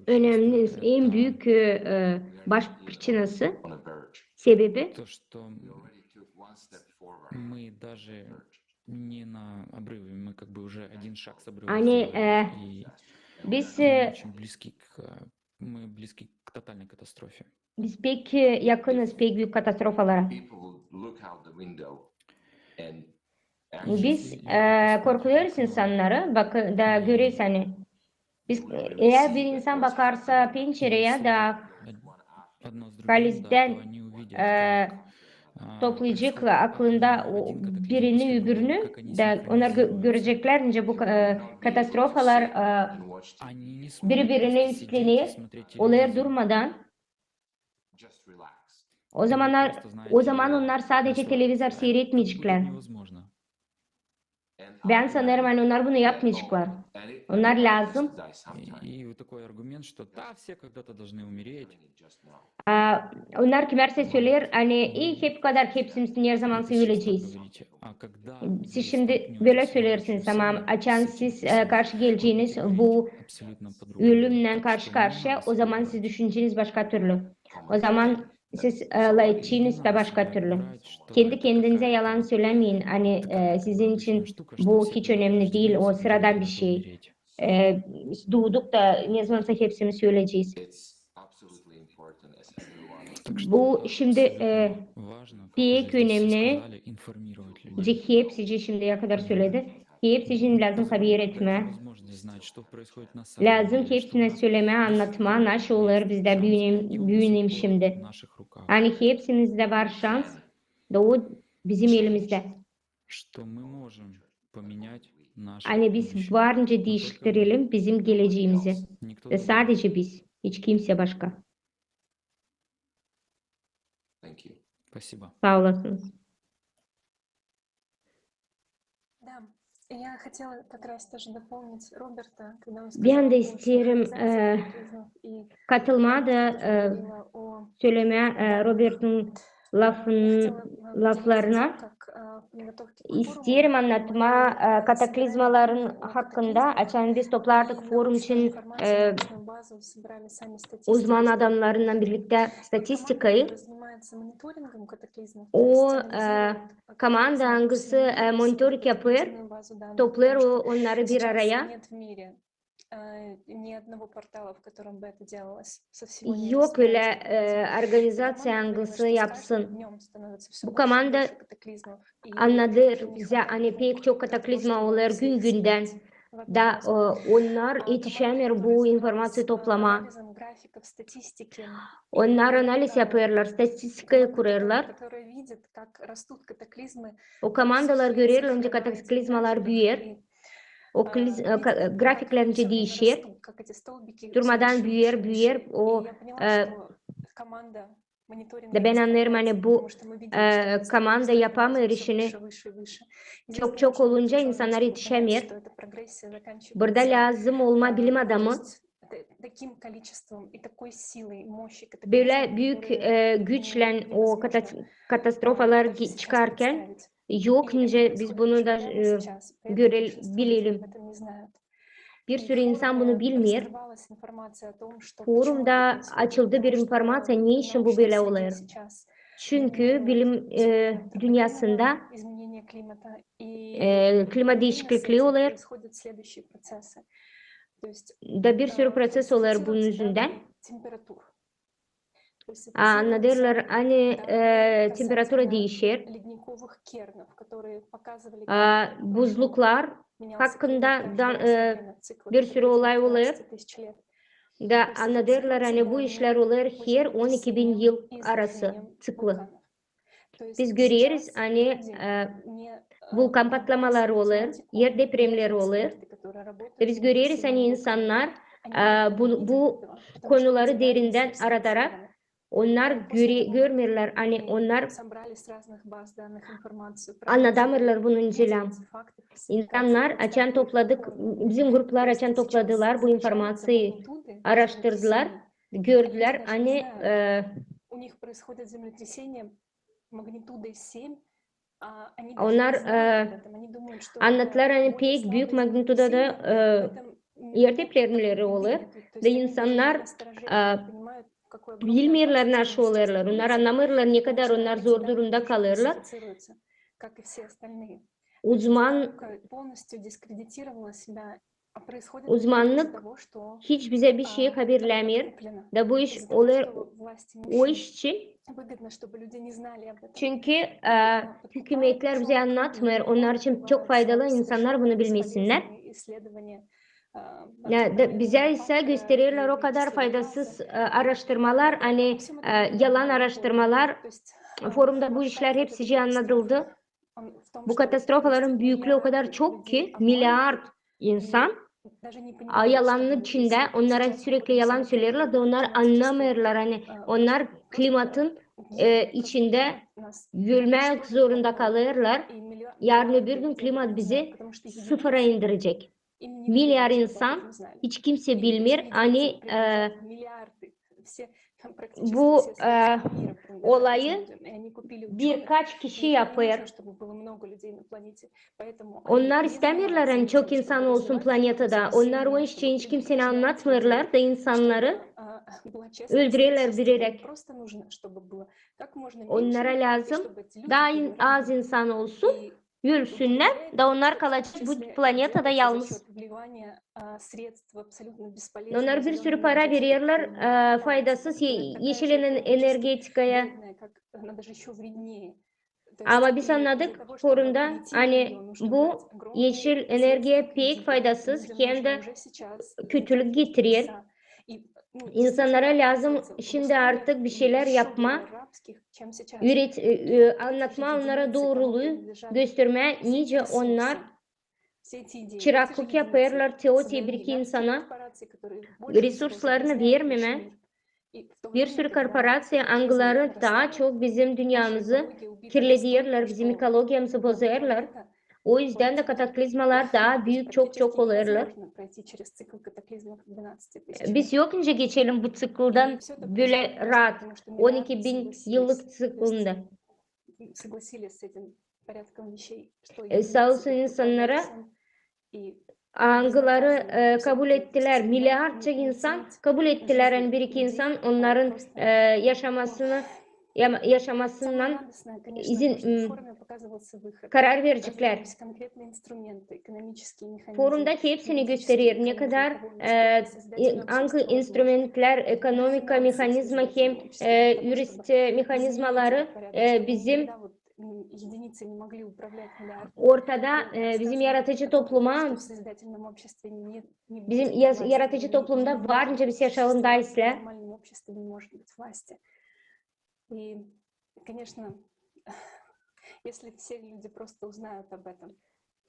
Önemli, en büük, e, e, baş pričinası, sebebi, ani, e, biz, e, biz pek, e, yakınız pek büük katastrofalara. Biz, e, korkuyoruz insannarı, bak, da göreriz, ani biz, eer bir insan bakarsa pençereyä da kalizdän, e, toplayacek aklında birini, öbürünü, da onnar gö-, göreceklär, nicä bu, e, katastrofalar, e, biri-birinä üstlener, olêr durmadan. O zamannar, o zaman onnar sadece televizor siiretmeyeceklär. Bän sanêrım, ani onnar bunu yapmayaceklar. Onnar lääzım. A, onnar kimär söleer, ani, e, hep kadar hepsimiz nezamansa öleceyiz. Siz şindi bölä söleersiniz, ama açan siz, e, karşı geleceniz bu ölümnän karşı-karşıya, o zaman siz düşüneceniz başka türlü. O zaman siz, e, lafedeceniz dä başka türlü. Kendi kendinizä yalan sölämeyin, ani, e, sizin için bu hiç önemli diil, o sıradan bir şey. E, biz duuduk da nezamansa hepsimiz öleceyiz. Bu şindi, e, pek önemli. Hepsi şindi ya kadar söledi. Hepsi için lääzım haber etmää. Lääzım hepsinä sölemää, annatmaa, naşey olêr bizdä büün, büün şindi. Ani hepsimizdä var şans, da o bizim elimizdä. Ani biz var nicä diiştirelim bizim geleceemizi. Da sadece biz, hiç kimsä başka. Saa olasınız. Bän dä isteerim, e, katılmaa da, e, sölemää, e, Robertun lafın, laflarına. İsteerim annatmaa, e, kataklizmaların hakkında. Açan biz toplardık forum için, e, uzman adamnarınnan birliktä statistikayı, o, e, komanda, angısı, e, monitoring yapêr, toplêêr o-, onnarı bir araya. Yok ölä, e, organizaţiya, angısı yapsın. Bu komanda annadêr bizä, ani pek çok kataklizma olêr gün-gündän. Da, e, onnar etişämeer bu informaţiyayı toplamaa. Onnar analiz yapêrlar, statistikayı kurêrlar. O komandalar görerlär, nicä kataklizmalar büüyer. O kliz-, e, ka-, e, grafiklär nicä diişer. Durmadan büüyer, büüyer. O, e, da bän annêêrım, ani bu, e, komanda yapamêêr işini. Çok-çok olunca insannar etişämeer. Burada lääzım olmaa bilim adamı. Bölä büük, e, güçlän o kata-, katastrofalar çıkarkan, yok nicä biz bunu da, e, göre-, bilelim. Bir sürü insan bunu bilmeer. Forumda açıldı bir informaţiya, ne için bu bölä olêr. Çünkü bilim, e, dünnäsindä, e, klima diişiklikleri olêr. Da bir sürü proţes olêr bunun üzündän. Annadêrlar, ani, e, temperatura diişer. A, buzluklar hakkında da, e, bir sürü olay olêr. Da annadêrlar, ani bu işlär olêr her on iki bin yıl arası, ţikli. Biz göreriz, ani, e, vulkan patlamaları olêr, er depremleri olêr. Da biz göreriz, ani insannar, e, bu, bu konuları derindän aradarak, onnar göre-, görmeerlär, ani onnar annadamêêrlar bunun için. İnsannar açan topladık, bizim gruplar açan topladılar bu informaţiyayı, araştırdılar, gördülär, ani, e, onnar, e, annattılar, ani pek büük magnitudada, e, erteplenmeleri olur. Da insannar, e, bilmeerlär, nasıl olêrlar. Onnar annamêêrlar, ne kadar onnar zor durumda kalêrlar. Uzman, uzmannık hiç bizä bir şey haberlämeer. Da bu iş olêr o iş için. Çünkü, e, hükümetlär bizä annatmêêr. Onnar için çok faydalı insannar bunu bilmesinnär. Ya, da bizä isä göstererlär o kadar faydasız, e, araştırmalar, ani, e, yalan araştırmalar. Forumda bu işlär hepsicii annadıldı. Bu katastrofaların büüklüü o kadar çok ki, miliard insan, a, yalanın içindä, onnara sürekli yalan söleerlär da onnar annamêêrlar, ani onnar klimatın, e, içindä ölmäk zorunda kalêrlar. Yarın öbür gün klimat bizi sıfıra indirecek. Miliard insan, hiç kimsä bilmeer, ani, e, bu, e, olayı birkaç kişi yapêr. Onnar istämeerlär, ani çok insan olsun planetada. Onnar o iş için hiç kimseyä annatmêêrlar da insannarı öldürerlär bilerek. Onnara lääzım daa in-, az insan olsun, ölsünnär, da onnar kalacek bu planetada yalnız. Onnar bir sürü para vererlär, e, faydasız e-, eşil en-, energetikaya. Ama biz annadık forumda, ani bu eşil energiya pek faydasız, hem dä kötülük getirer. İnsannara lääzım şindi artık bir şeylär yapmaa, üüret-, e, e, annatmaa onnara dooruluu, göstermää, nicä onnar çıraklık yapêrlar, te-, te bir iki insana, resurslarını vermemää. Bir sürü korporaţiya, angıları taa çok bizim dünnemizi kirlederlär, bizim ekologiyamızı bozêrlar. O üzdän dä kataklizmalar taa büük çok-çok olêrlar. Biz yok nicä geçelim bu ţikldan bölä raat, on iki bin yıllık ţiklında. E, saa olsun insannara, angıları, e, kabul ettilär, miliardça insan kabul ettilär, ani bir iki insan onnarın, e, yaşamasını, ya-, yaşamasından izin, m, karar vereceklär. Forumda hepsini gösterer, ne kadar, e, e, angı instrumentlär, ekonomika mehanizma hem, e, üretim mehanizmaları, e, bizim ortada, e, bizim yaratıcı topluma, bizim yaratıcı toplumda var nicä biz yaşayalım taa islää.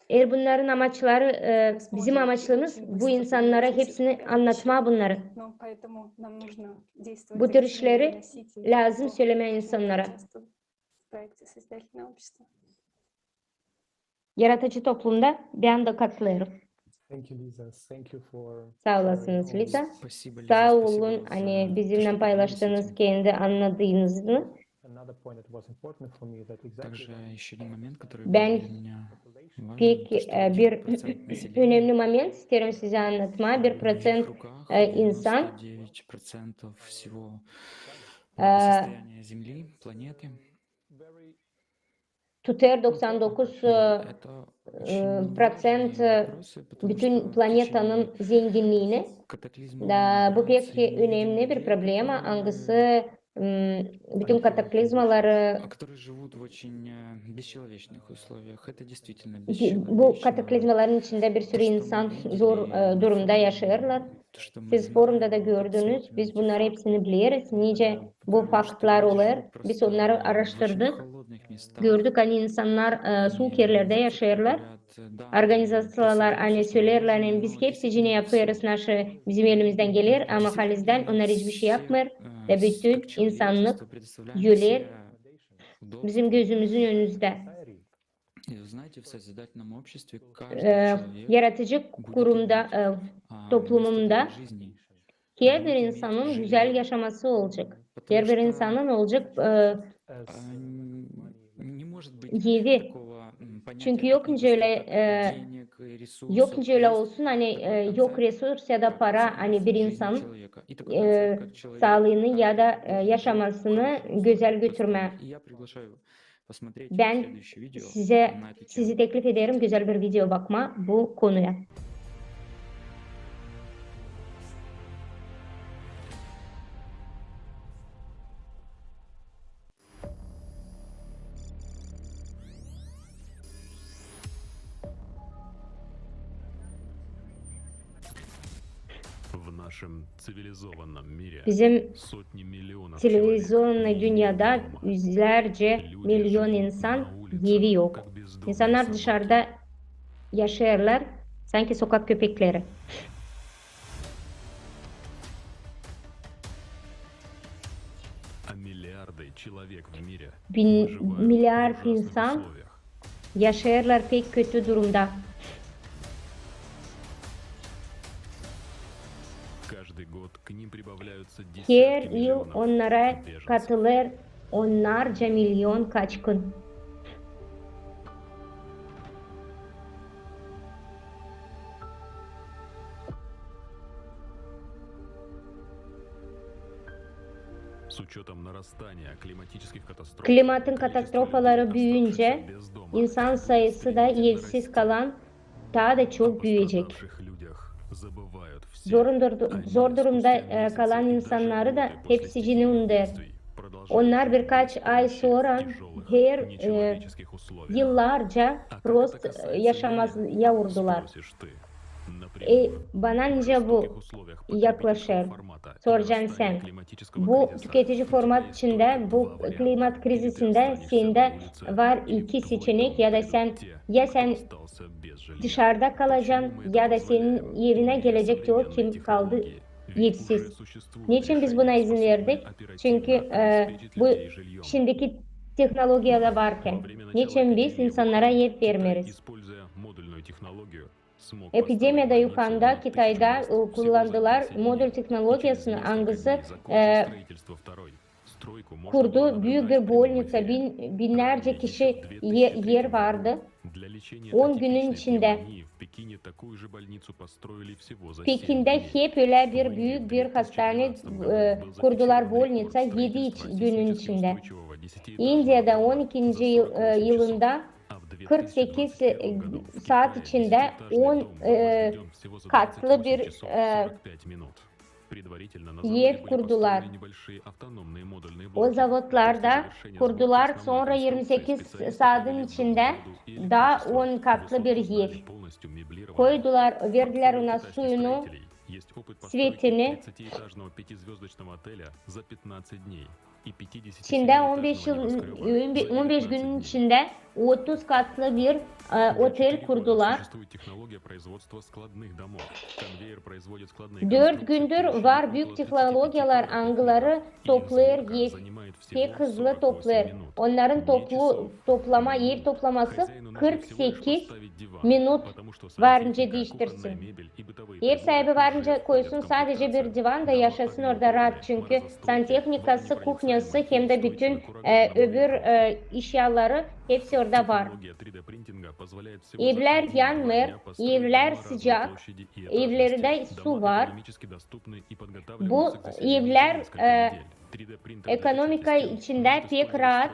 Eer bunnarın amaçları, e, bizim amaçlarımız bu insannara hepsini annatmaa bunnarı. Bu tür işleri lääzım sölemää insannara. Yaratıcı toplumda bän dä katılêrım. Saa olasınız, Liza. Saa olun, ani bizimnän paylaştınız kendi annadıınızı. Bän pek, e, bir önemli moment isteerim sizä annatmaa. Bir proţent, e, insan, e, tutêr doksan dokuz, e, e, proţent, e, bütün planetanın zenginniini. Da bu pek önemli bir problema, angısı, m, bütün kataklizmaları, bu kataklizmaların içindä bir sürü insan zor, e, durumda yaşêêrlar. Siz forumda da gördünüz, biz bunnarı hepsini bileriz, nicä bu faktlar olêr. Biz onnarı aaraştırdık. Gördük, ani insannar, e, suuk erlerdä yaşêêrlar. Organizaţiyalar, ani söleerlär, ani biz hepsicini yapêrız, naşı bizim elimizdän geler, ama halizdän onnar hiçbir şey yapmêêr. Da bütün insannık ölär bizim gözümüzün önündä. E, yaratıcı kurumda, e, toplumunda herbir insanın gözäl yaşaması olacek. Herbir insanın olacek, e, evi. Çünkü yok nicä ölä, e, Yok nicä ölä olsun, ani, e, yok resurs ya da para, ani bir insanın, e, saalıını ya da, e, yaşamasını gözäl götürmää. Bän sizä, sizi teklif ederim gözäl bir video bakmaa bu konuya. Bizim ţivilizovanı dünnedä üzlärcä million insan evi yok. İnsannar dışarda yaşêêrlar, sanki sokak köpekleri. Bin, milliard insan yaşêêrlar pek kötü durumda. Her yıl onnara katılêr onnarca million kaçkın. Klimatın katastrofaları büüyüncä, insan sayısı da evsiz kalan taa da çok büüyecek. Zor, zor durumda, e, kalan insannarı da hepsicini unudêr. Onnar birkaç ay sora her, e, yıllarca prost, e, yaşamaya urdular. E, bana nicä bu yaklaşêr? Soracan sän. Bu tüketici format içindä, bu klimat krizisindä sendä var iki seçenek, ya da sän, ya sän dışarda kalacan, ya da senin evinä gelecek te o, kim kaldı evsiz. Neçin biz buna izin verdik? Çünkü, e, bu şindiki tehnologiyalar varkan, neçin biz insannara ev vermeeriz? Epidemiyada yukanda Kitayda, e, kullandılar modul tehnologiyasını, angısı, e, kurdu büük bir bolniţa, bin, binnärcä kişi e-, er vardı. On günün içindä. Pekindä hep ölä bir büük bir hastane, e, kurdular, bolniţa, edi iç-, günün içindä. İndiyada on ikinci yıl, e, yılında kırk sekiz, e, saat içindä on, e, katlı bir, e, ev kurdular. O zavodlarda kurdular, sora irmi sekiz saadın içindä taa on katlı bir ev. Koydular, verdilär ona suyunu, svetini. İçindä on beş yıl, on beş günün içindä otuz katlı bir, e, otel kurdular. Dört gündür var büük tehnologiyalar, angıları toplêêr ev, pek hızlı toplêêr. Onnarın toplu-, toplama, ev toplaması kırk sekiz minut varınca diiştirsin. Ev saabi varınca koysun sadecä bir divan da yaşasın orada raat, çünkü santehnikası, kuhnyası hem dä bütün, e, öbür, e, işyaları hepsi orada var. Evlär yanmêêr, evlär sıcak, evlerdä su var. Bu evlär, e, ekonomika içindä pek raat.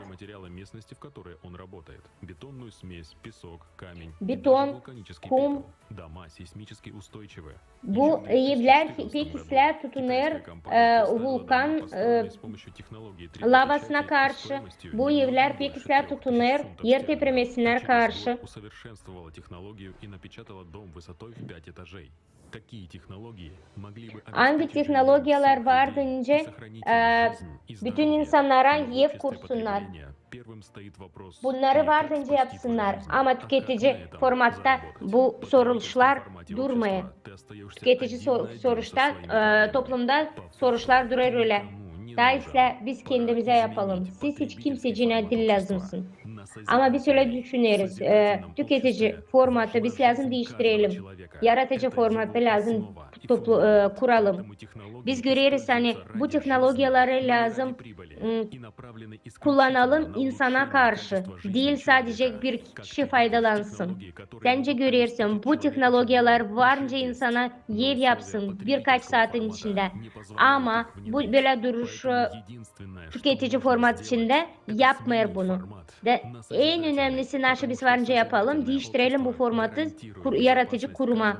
Beton, kum. Bu evlär pek islää tutunêr, e, vulkan, e, lavasına karşı. Bu evlär pek islää tutunêr er tepremesinä karşı. Angı tehnologiyalar vardı nicä, e, bütün insannara ev kursunnar? Bunnarı vardı nicä yapsınnar, ama tüketici formatta bu soruşlar durmêêr. Tüketici so-, soruşta, e, toplumda soruşlar durêr ölä. Taa islää biz kendimizä yapalım. Siz hiç kimsecinä diil lääzımsınız. Ama biz ölä düşüneriz, e, tüketici formatı biz lääzım diiştirelim. Yaratıcı formatı lääzım toplu-, e, kuralım. Biz göreriz, ani bu tehnologiyaları lääzım, m, kullanalım insana karşı, diil sadecä bir kişi faydalansın. Sän dä görersin, bu tehnologiyalar var nicä insana ev yapsın birkaç saatın içindä. Ama bu bölä duruş, e, tüketici format içindä yapmêêr bunu. Da en önemlisi, naşı biz var nicä yapalım, diiştirelim bu formatı kur-, yaratıcı kuruma.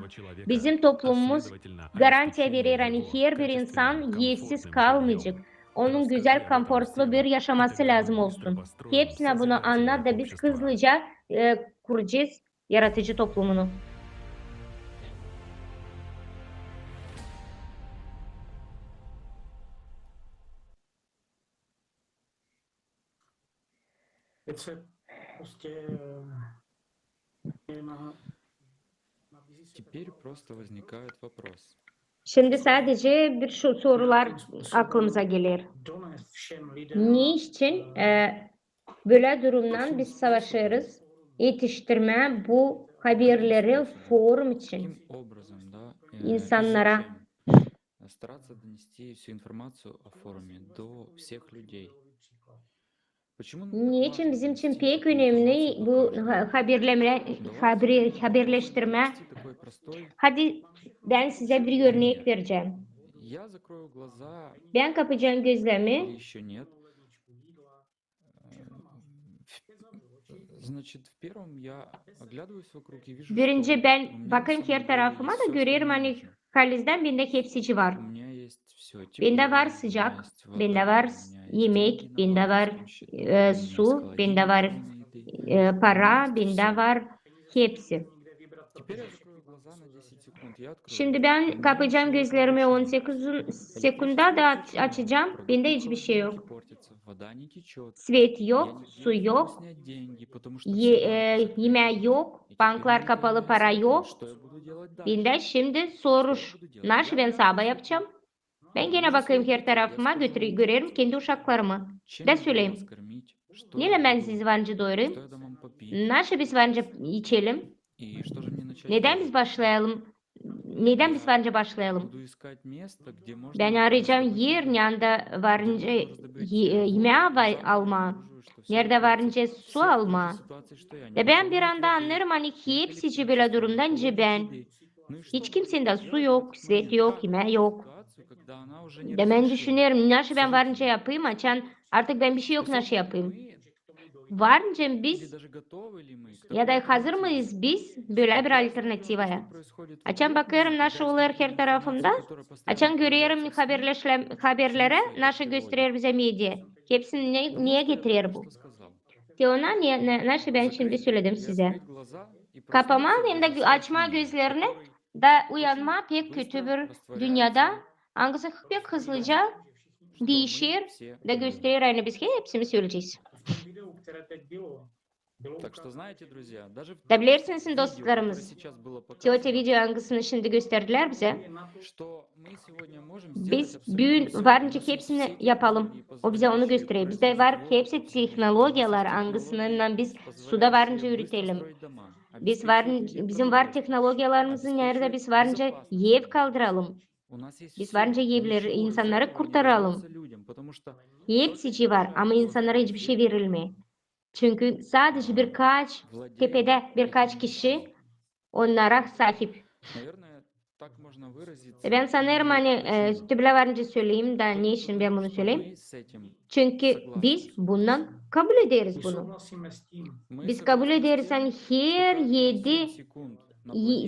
Bizim toplumumuz garantiya verer, ani herbir insan evsiz kalmayacek. Onun gözäl, konfortlu bir yaşaması lääzım olsun. Hepsinä bunu annat da biz hızlıca, e, kuracez yaratıcı toplumunu. Теперь просто возникает вопрос. Şimdi sadece bir şu sorular aklımıza gelir. Ne için, e, bölä durumdan biz savaşêrız etiştirmää bu haberleri forum için insannara? Стараться донести всю информацию о форуме до всех людей. Neçin bizim için pek önemli bu ha-, haberlemä, haber-, haberleştirmä? Hadi bän sizä bir örnek verecäm. Bän kapayacam gözlerimi. Birinci bän bakêrım her tarafıma da görerim, ani halizdän bendä hepsicii var. Bendä var sıcak, bendä var s-, imäk, bendä var, e, su, bendä var, e, para, bendä var hepsi. Şimdi bän kapayacam gözlerimi on sekiz sekunda da aç-, açacam, bendä hiçbir şey yok. Svet yok, su yok, e, imää yok, banklar kapalı, para yok. Bendä şimdi soruş, naşı bän saba yapacam? Bän genä bakêrım her tarafıma, götüre-, görerim kendi uşaklarımı. Da söleyim, nelä bän sizi var nicä doyurayım? Naşı biz var nicä içelim? Nedän biz başlayalım? Nedän biz var nicä başlayalım? Bän arayacam er, neredä var nicä i-, e, imää va-, almaa, neredä var nicä su almaa. Da bän bir anda annêêrım, ani hepsicii bölä durumda nicä bän. Hiç kimseydä su yok, svet yok, imää yok. Da bän düşünerim, naşı bän var nicä yapayım, açan artık bän bir şey yok, naşı yapayım. Var nicä biz, ya da hazır mıyız biz bölä bir alternativaya? Açan bakêrım, naşı olêr her tarafımda, açan görerim haberleşlä-, haberleri, naşı gösterer bizä media. Hepsini ne, neyä getirer bu? Te ona ne, ne, naşı bän şimdi söledim sizä. Kapamaa hem dä gö-, açmaa gözlerini da uyanmaa pek kötü bir dünnedä, angısı pek hızlıca diişer da gösterer, ani biz hepsimiz ölecez. Da bilersiniz, dostlarımız, te o te video, angısını şindi gösterdilär bizä, biz büün var nicä hepsini yapalım. O bizä onu gösterer. Bizdä var hepsi tehnologiyalar, angısınnan biz suda var nicä üretelim. Biz var, bizim var tehnologiyalarımız, neredä biz var nicä ev kaldıralım. Biz var nicä evleri, insannarı kurtaralım. Hepsicii var, ama insannara hiçbir şey verilmeer. Çünkü sadece birkaç, tepedä birkaç kişi onnara saahip. E, bän sanêrım, ani, e, te bölä var nicä söleyim da, neçin bän bunu söleyim? Çünkü biz bundan kabul ederiz bunu. Biz kabul ederiz, ani her edi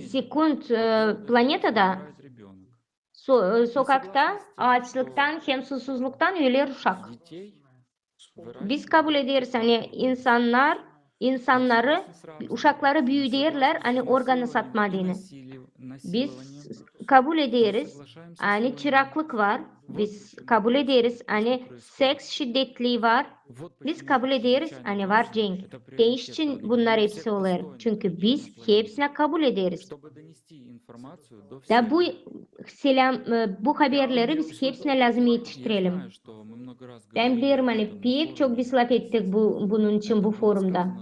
sekund, e, planetada so-, e, sokakta aaçlıktan hem susuzluktan öler uşak. Biz kabul ederiz, ani insannar, insannarı, uşakları büüderlär, ani organı satmaa deyni. Biz kabul ederiz, ani çıraklık var. Biz kabul ederiz, ani seks şiddetliyi var. Biz kabul ederiz, ani var cenk. Te neçin bunnar hepsi olêr? Çünkü biz hepsini kabul ederiz. Da bu selam, e, bu haberleri biz hepsinä lääzım etiştirelim. Bän bilerim, ani pek çok biz lafettik bu, bunun için bu forumda.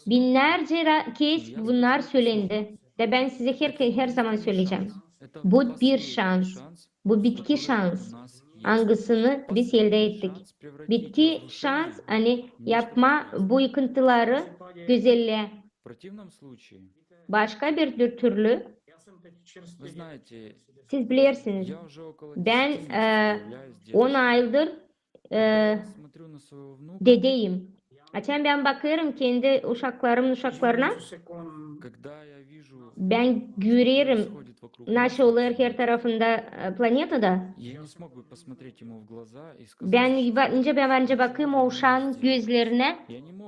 Binnärcä ra-, kez bunnar sölendi. Da bän sizä her, herzaman söleyecäm. Bu bir şans. Bu bitki şans, angısını biz eldä ettik. Bitki şans, ani yapmaa bu yıkıntıları gözellää. Başka bir tür-, türlü, siz bilersiniz, bän, e, on aydır, e, dedeyim. Açan bän bakêrım kendi uşaklarımın uşaklarına, bän görerim, naşey olêr her tarafında, e, planetada. Bän va-, nicä bän varınca bakêrım o uşaan gözlerinä,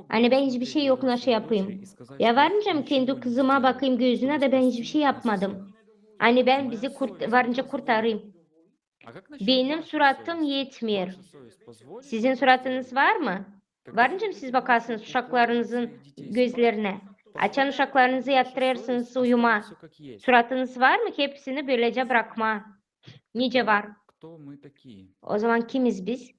ani bän hiçbir şey yok, naşey yapayım. Ya varınca kendi kızıma bakayım gözünä, da bän hiçbir şey yapmadım. Ani bän bizi kurt-, varınca kurtarayım. Benim suratım etmeer. Sizin suratınız var mı? Varınca mı siz bakasınız uşaklarınızın gözlerinä? Açan uşaklarınızı yattırêrsınız uyumaa, suratınız var mı hepsini bölecä brakmaa? Nicä var? O zaman kimiz biz?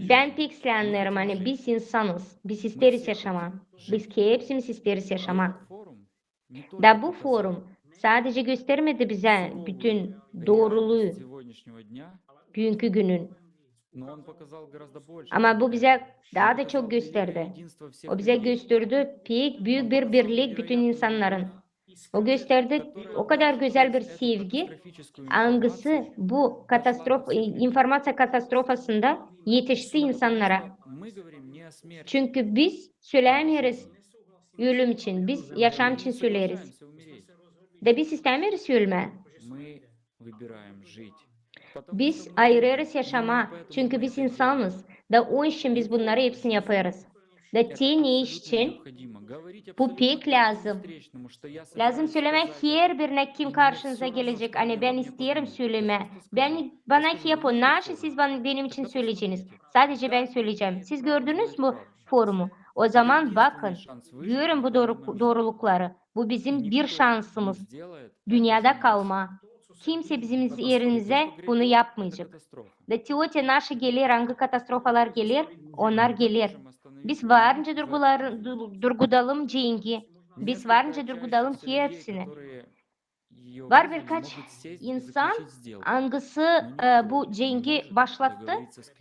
Bän pek slänerim, ani biz insanız. Biz isteeriz yaşamaa. Biz hepsimiz isteeriz yaşamaa. Da bu forum sadecä göstermedi bizä bütün dooruluu büünkü günün. Ama bu bizä taa da çok gösterdi. O bizä gösterdi pek büük bir birlik bütün insannarın. O gösterdi o kadar gözäl bir sevgi, angısı bu katastrof-, e, informaţiya katastrofasında etişti insannara. Çünkü biz sölämeeriz ölüm için, biz yaşam için söleeriz. Da biz istämeeriz ölmää. Biz ayırêrız yaşamaa, çünkü biz insanız. Da onun için biz bunnarı hepsini yapêrız. Da te ne iş için? Bu pek lääzım. Lääzım sölemää herbirine, kim karşınıza gelecek. Ani bän isteerim sölemää. Bän, bana hep o, naşey siz bana, benim için söleyeceniz? Sadecä bän söleyecäm. Siz gördünüz mü forumu? O zaman bakın, görün bu dooru-, doorulukları. Bu bizim bir şansımız dünnedä kalmaa. Kimsey bizim erimizä bunu yapmayacek. Da te o te naşey geler, angı katastrofalar geler, onnar geler. Biz varınca durgular-, du-, durgudalım cengi. Biz varınca durgudalım hepsini. Var birkaç insan, angısı, e, bu cengi başlattı.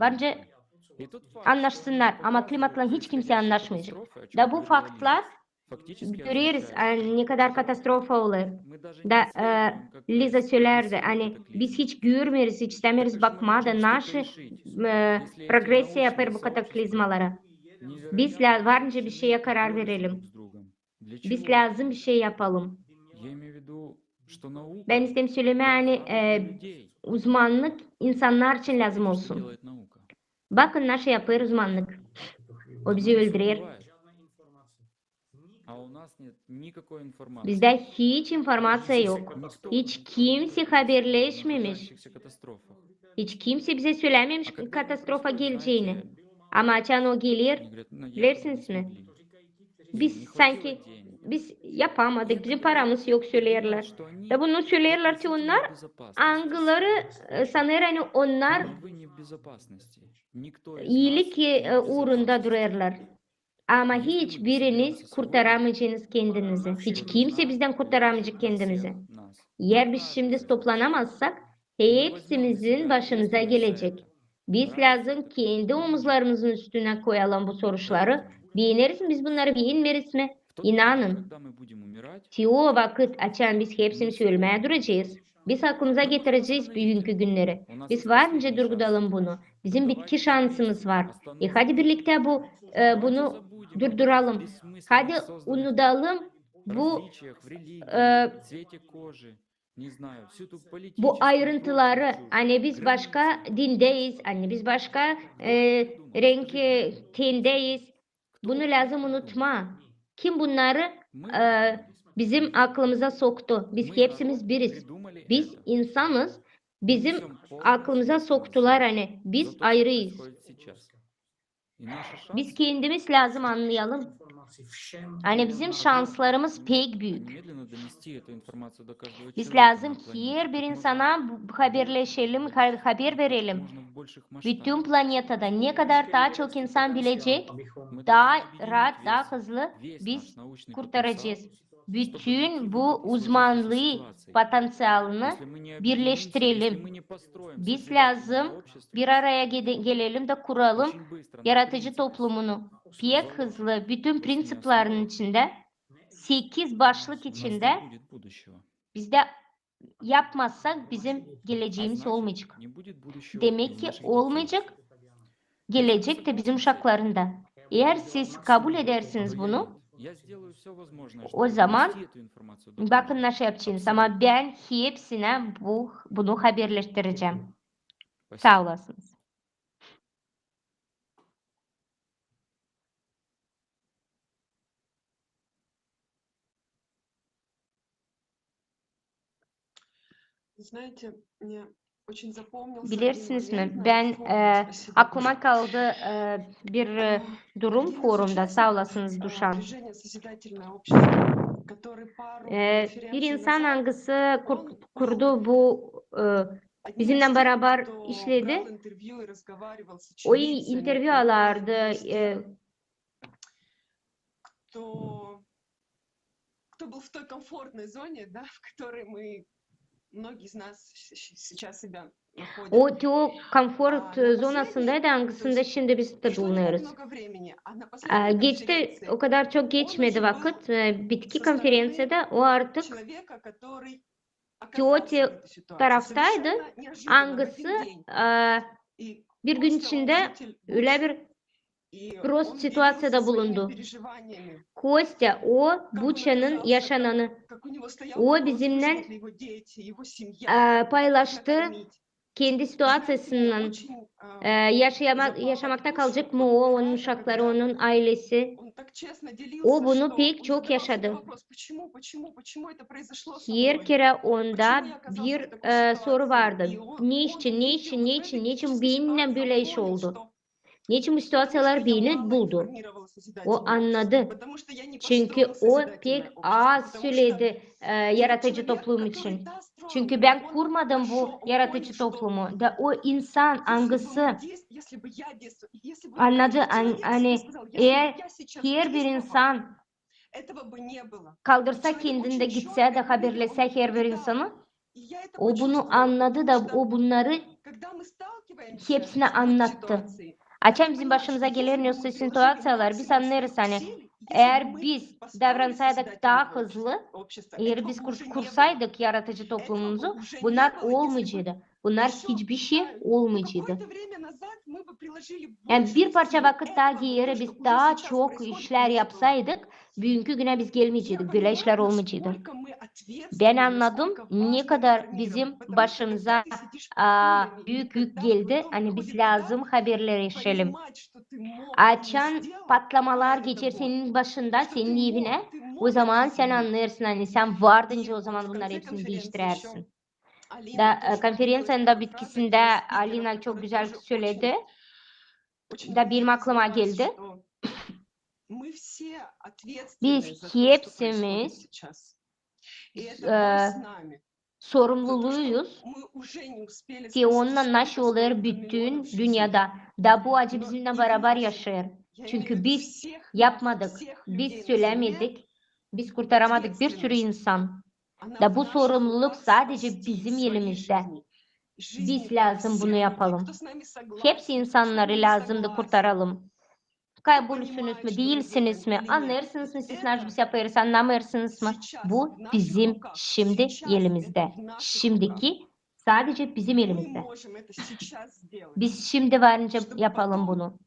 Varınca annaşsınnar, ama klimatlan hiç kimsey annaşmayacek. Da bu faktlar göreriz, e, ne kadar katastrofa olêr. Da, e, Liza sölärdi, ani biz hiç görmeeriz, hiç istämeeriz bakmaa da naşey, e, progressiya yapêr bu kataklizmalara. Biz lä-, varınca bir şeyä karar verelim. Biz lääzım bir şey yapalım. Bän isteerim sölemää, ani, e, uzmannık insannar için lääzım olsun. Bakın, naşey yapêr uzmannık. O bizi öldürer. Bizdä hiç informaţiya yok. Hiç kimsey haberleşmemiş. Hiç kimsey bizä sölämemiş katastrofa geleceni. Ama açan o geler, bilersiniz mi? Biz sanki, biz yapamadık, bizim paramız yok, söleerlär. Da bunu söleerlär te onnar, angıları, e, sanêr, ani onnar iilik, e, uurunda durêrlar. Ama hiç biriniz kurtaramayaceniz kendinizi. Hiç kimsey bizdän kurtaramayacek kendimizi. Eer biz şindi toplanamazsak, hepsimizin başımıza gelecek. Biz lääzım kendi omuzlarımızın üstünä koyalım bu soruşları. Beeneriz mi biz bunnarı, beenmeeriz mi? İnanın, te o vakıt, açan biz hepsimiz ölmää duracez, biz aklımıza getirecez büünkü günneri. Biz varınca durgudalım bunu. Bizim bitki şansımız var. E, hadi birliktä bu, e, bunu durduralım. Hadi unudalım bu, e, bu ayırıntıları, ani biz başka dindäyiz, ani biz başka, e, renk, e, tendäyiz. Bunu lääzım unutmaa. Kim bunnarı, e, bizim aklımıza soktu? Biz hepsimiz biriz. Biz insanız, bizim aklımıza soktular, ani biz ayırıyız. Biz kendimiz lääzım annayalım. Ani bizim şanslarımız pek büük. Biz lääzım herbir insana bu, bu haberleşelim, ha-, haber verelim. Bütün planetada ne kadar taa çok insan bilecek, taa raat, taa hızlı biz kurtaracez. Bütün bu uzmanlıı, potenţialını birleştirelim. Biz lääzım bir araya gede-, gelelim da kuralım yaratıcı toplumunu. Pek hızlı, bütün prinţiplerin içindä, sekiz başlık içindä, biz dä yapmazsak, bizim geleceemiz olmayacek. Demek ki olmayacek gelecek tä bizim uşakların da. Eer siz kabul edersiniz bunu, o zaman bakın nasıl yapacez. Ama bän hepsinä bu, bunu haberleştirecäm. Saa olasınız. Bilersiniz mi, bän, e, aklıma kaldı, e, bir, e, durum forumda, saa olasınız, Duşan. E, bir insan, angısı kur-, kurdu bu, e, bizimnän barabar işledi. O intervyu alardı, e, кто был в той комфортной зоне, да, в которой мы, многие из нас с-, с-, сейчас себя находим. O, te o konfort zonasındaydı, angısında şindi biz dä bulunêrız. Geçti, o kadar çok geçmedi vakıt, e, bitki konferenţiyada, o artık te o taraftaydı, angısı, e, bir gün içindä ölä bir prost situaţiyada bulundu. Kostya, o Buçanın yaşananı. O bizimnän, e, paylaştı kendi situaţiyasından, e, yaşayama-, yaşamakta kalacek mı o, onun uşakları, onun aylesi. O bunu pek çok yaşadı. Her kerä onda bir, e, soru vardı. Neçin, neçin, neçin, neçin beninnän bölä iş oldu? Neçin bu situaţiyalar beni buldu? O annadı. Çünkü o pek az söledi, e, yaratıcı toplum için. Çünkü bän kurmadım bu yaratıcı toplumu. Da o insan, angısı annadı, an-, ani eer herbir insan kaldırsa kendini dä gitsä dä haberlesä herbir insanı, o bunu annadı da o bunnarı hepsinä annattı. Açan bizim başımıza geler nesä situaţiyalar, biz annêêrız, ani eer biz davransaydık taa hızlı, eer biz kur-, kursaydık yaratıcı toplumumuzu, bunnar olmayaceydı. Bunnar hiçbir şey olmayaceydı. Yani bir parça vakıt taa geeri biz taa çok işlär yapsaydık, büünkü günä biz gelmeyeceydik, bölä işlär olmayaceydı. Bän annadım, ne kadar bizim başımıza, a, büük yük geldi, ani biz lääzım haberleşelim. Açan patlamalar geçer senin başında, senin evinä, o zaman sän annêêrsın, ani sän vardınca o zaman bunnarı hepsini diiştirersin. Da, e, konferenţiyanın da bitkisindä Alina çok gözäl söledi. Da benim aklıma geldi. Biz hepsimiz, e, sorumluluyuz. Te onunnan nasıl olêr bütün dünnedä. Da bu acı bizimnän barabar yaşêêr. Çünkü biz yapmadık, biz sölämedik, biz kurtaramadık bir sürü insan. Da bu sorumluluk sadece bizim elimizdä. Biz lääzım bunu yapalım. Hepsi insannarı lääzım da kurtaralım. Kabulsünüz mü, diilsiniz mi, annêêrsınız mı siz, ne biz yapêrız, annamêêrsınız mı? Bu bizim şindi elimizdä. Şindiki sadece bizim elimizdä. Biz şindi varınca yapalım bunu.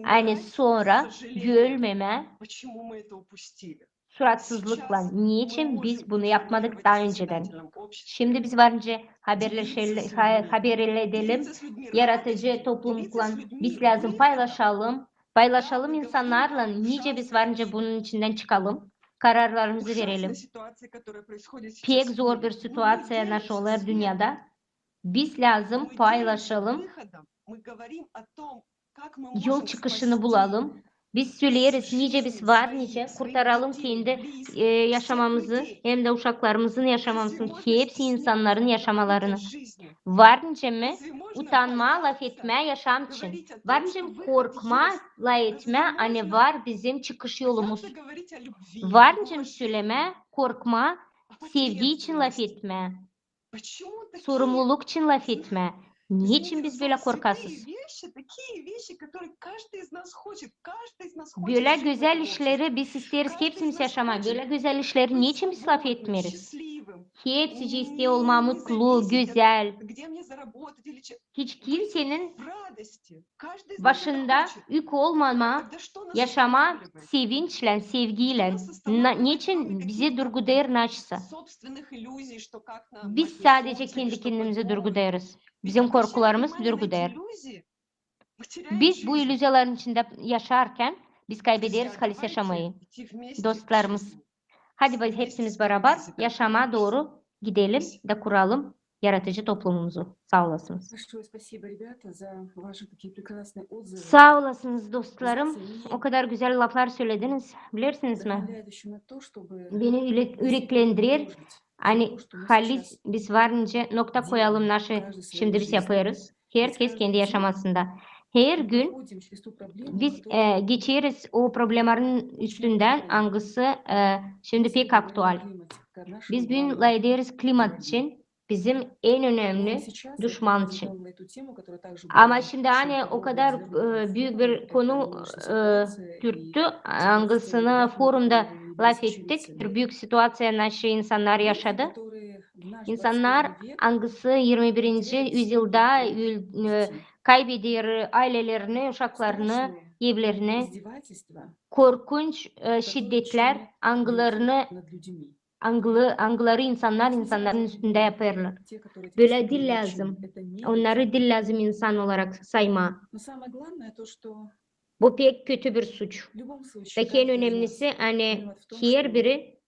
Ani sora ölmemää suratsızlıklan. Neçin biz bunu yapmadık taa öncedän? Şindi biz varınca haberleşel-, ha-, haberledelim yaratıcı toplumlan. Biz lääzım paylaşalım, paylaşalım insannarlan, nicä biz varınca bunun içindän çıkalım, kararlarımızı verelim. Pek zor bir situaţiya nasıl olêr dünnedä. Biz lääzım paylaşalım, yol çıkışını bulalım. Biz söleeriz, nicä biz var nicä kurtaralım kendi, e, yaşamamızı hem dä uşaklarımızın yaşamasını, hepsi insannarın yaşamalarını. Var nicä mi utanmaa lafetmää yaşam için? Var nicä mi korkmaa lafetmää, ani var bizim çıkış yolumuz? Var nicä mi sölemää, korkmaa sevgi için lafetmää, sorumluluk için lafetmää? Neçin biz bölä korkasız? Bölä gözäl işleri biz isteeriz hepsimiz yaşamaa. Bölä gözäl işleri neçin biz lafetmeeriz? Hepsicii isteer olmaa mutlu, gözäl. Hiç kimsenin başında yük olmamaa, yaşamaa sevinçlän, sevgiylän. Na-, neçin bizä durgu deer naşsa? Biz sadecä kendi-kendimizä durgu deeriz. Bizim korkularımız durgu deer. Biz bu illüziyaların içindä yaşarkan, biz kaybederiz halis yaşamayı. Dostlarımız, hadi biz hepsimiz barabar yaşamaa dooru gidelim da kuralım yaratıcı toplumumuzu. Saa olasınız. Saa olasınız, dostlarım. O kadar gözäl laflar sölediniz. Bilersiniz mi? Beni üle-, üreklendirer, ani halis biz var nicä nokta koyalım naşı, şindi biz yapêrız. Herkez kendi yaşamasında. Her gün biz, e, geçeriz o problemaların üstündän, angısı, e, şindi pek aktual. Biz büün lafederiz klimat için, bizim en önemli duşman için. Ama şindi ani o kadar, e, büük bir konu, e, türttü, angısını forumda lafettik, bir büük situaţiya, naşı insannar yaşadı. İnsannar, angısı irmi birinci üzyılda ül-, e, kaybeder aylelerini, uşaklarını, evlerini. Korkunç, e, şiddetlär, angılarını, angılı-, angıları insannar insannarın üstündä yapêrlar. Bölä diil lääzım. Onnarı diil lääzım insan olarak saymaa. Bu pek kötü bir suç. Ve en önemlisi, ani herbiri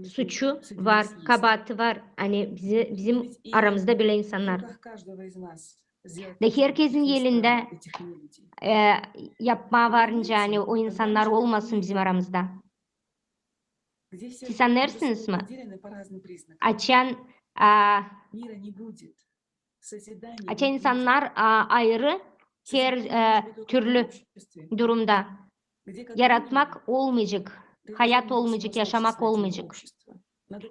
suçu var, kabaatı var. Ani bizi, bizim aramızda bölä insannar. Da herkezin elindä, e, yapmaa var nicä, ani o insannar olmasın bizim aramızda. Siz annêêrsınız mı? Açan, a, açan insannar, a, ayırı her, e, türlü durumda, yaratmak olmayacek, hayat olmayacek, yaşamak olmayacek.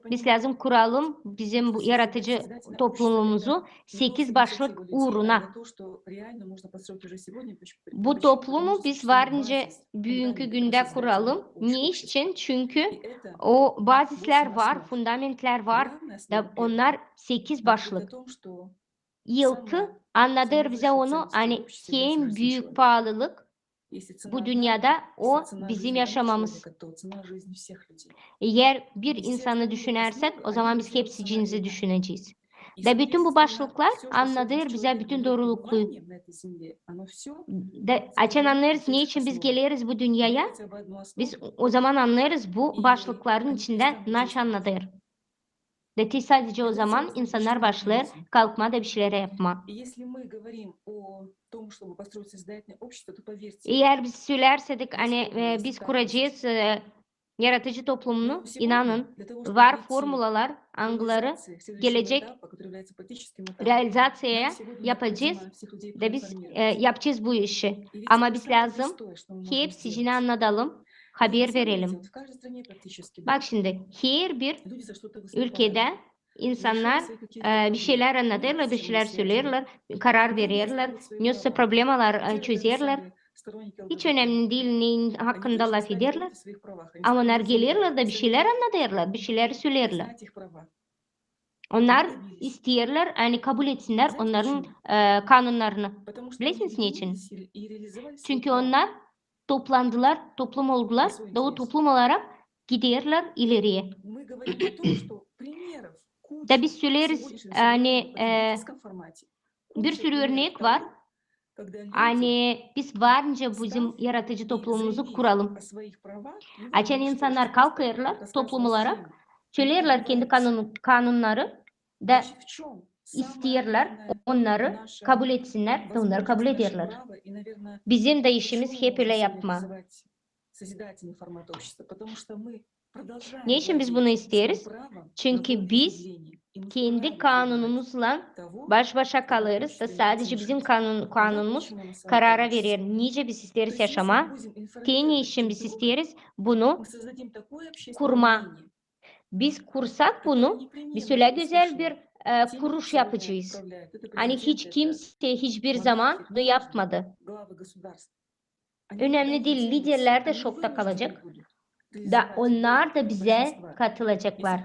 Biz lääzım kuralım bizim bu yaratıcı toplumumuzu sekiz başlık uuruna. Bu toplumu biz var nicä büünkü gündä kuralım. Ne için? Çünkü o bazislär var, fundamentlär var. Da onnar sekiz başlık. Yılkı annadêr bizä onu, ani en büük paalılık bu dünnedä o bizim yaşamamız. Eer bir insanı düşünärsek, ozaman biz hepsicinizi düşünecez. Da bütün bu başlıklar annadêr bizä bütün doorulukluyu. Da açan annêêrız, ne için biz geleriz bu dünneyä, biz ozaman annêêrız bu başlıkların içindä ne annadêr. Da te sadecä ozaman insannar başlêêr kalkmaa da bişeylär yapmaa. Eer biz söleersädik, ani, e, biz kuracez, e, yaratıcı toplumunu, inanın, var formulalar, angıları gelecek realizaţiyaya yapacez, da biz, e, yapacez bu işi. Ama biz lääzım hepsicini annadalım, haber verelim. Bak şindi, herbir ülkedä insannar, e, bişeylär annadêrlar, bişeylär söleerlär, karar vererlär, nesä problemalar, e, çözerlär. Hiç önemli diil, neyin hakkında lafederlär. Ama onnar gelerlär da bişeylär annadêrlar, bişeylär söleerlär. Onnar isteerlär, ani kabul etsinnär onnarın, e, kanunnarını. Bilersiniz neçin? Çünkü onnar toplandılar, toplum oldular, da o toplum olarak giderlär ileriyä. Da biz söleeriz, ani, e, bir sürü örnek var. Ani biz var nicä bizim yaratıcı toplumumuzu kuralım. Açan insannar kalkêrlar toplum olarak, söleerlär kendi kanun-, kanunnarını da isteerlär, onnarı kabul etsinnär, da onnarı kabul ederlär. Bizim dä işimiz hep ölä yapmaa. Neçin biz bunu isteeriz? Çünkü biz kendi kanunumuzlan baş-başa kalêrız da sadece bizim kanun-, kanunumuz karara verer, nicä biz isteeriz yaşamaa, te neçin biz isteeriz bunu kurmaa. Biz kursak bunu, biz ölä gözäl bir, e, kuruş yapacez, ani hiç kimsey hiçbir zaman da yapmadı. Önemli diil, liderlär dä şokta kalacek. Da onnar da bizä katılaceklar.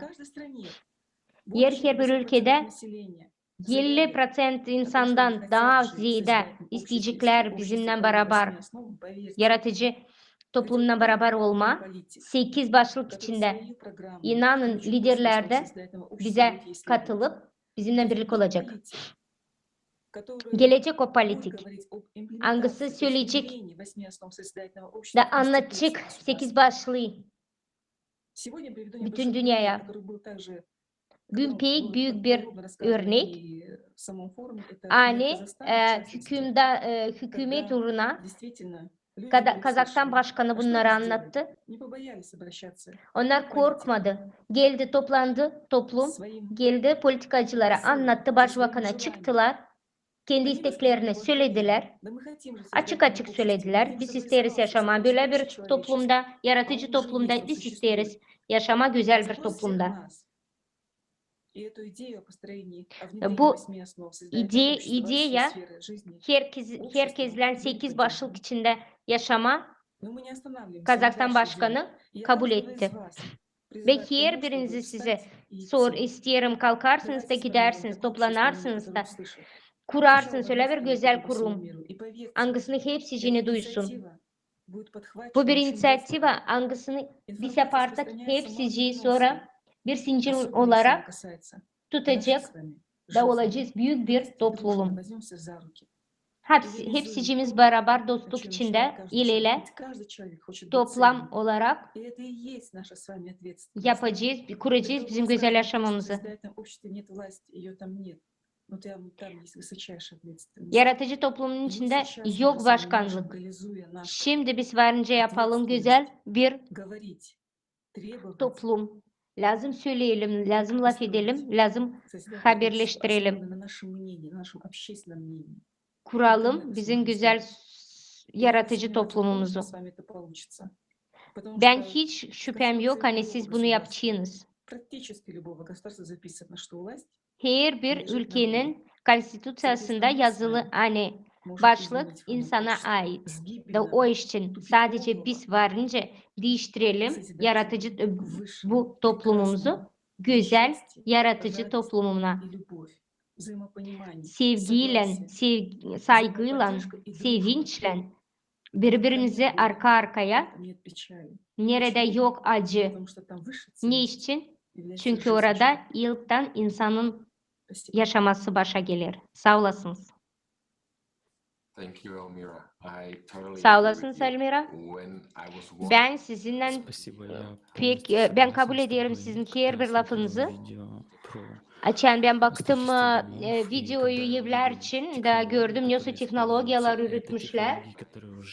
Eer herbir ülkedä elli proţent insandan taa zeedä isteyeceklär bizimnän barabar, yaradıcı toplumnan barabar olmaa, sekiz başlık içindä, inanın, liderlär dä bizä katılıp, bizimnän birlik olacek. Gelecek o politik, angısı söleyecek da annadacek sekiz başlıı bütün dünneyä. Büün pek büük bir örnek, ani, e, hükümda-, e, hükümet uuruna Kaza-, Kazahstan başkanı bunnarı annattı. Onnar korkmadı. Geldi, toplandı toplum, geldi politikacılara, annattı başbakana, çıktılar. Kendi isteklerini söledilär. Açık-açık söledilär. Biz isteeriz yaşamaa bölä bir toplumda, yaradıcı toplumda biz isteeriz yaşamaa gözäl bir toplumda. Bu ide-, ideya herkez-, herkezlän sekiz başlık içindä yaşamaa Kazahstan başkanı kabul etti. Ve herbirinizi sizä sor-, isteerim, kalkarsınız da gidärsiniz, toplanarsınız da kurarsınız ölä bir gözäl kurum, angısını hepsicii duysun. Bu bir iniţiativa, angısını biz yaparsak, hepsicii sora bir zincir olarak tutacek da olacez büük bir toplum. Hepsi-, hepsicimiz barabar dostluk içindä, el-elä, toplam olarak yapacez, kuracez bizim gözäl yaşamamızı. Yaradıcı toplumun içindä yok başkanlık. Şindi biz var nicä yapalım gözäl bir toplum. Lääzım söleyelim, lääzım lafedelim, lääzım haberleştirelim. Kuralım bizim gözäl s-, yaradıcı toplumumuzu. Bän hiç şüpem yok, ani siz bunu yapacenız. Herbir ülkenin konstituţiyasında yazılı, ani başlık insana ait. Da o iş için sadece biz var nicä diiştirelim yaradıcı, e, bu toplumumuzu gözäl yaradıcı toplumuna. Sevgiylän, sev-, saygıylan, sevinçlän, biri-birimizi arka-arkaya, neredä yok acı. Ne için? Çünkü orada ilktän insanın yaşaması başa geler. Saa olasınız. Saa olasınız, Elmira. Bän sizinnän pek, e, bän kabul ederim sizin herbir lafınızı. Açan bän baktım, e, videoyu evlär için da gördüm, nesoy tehnologiyalar üüretmişlär.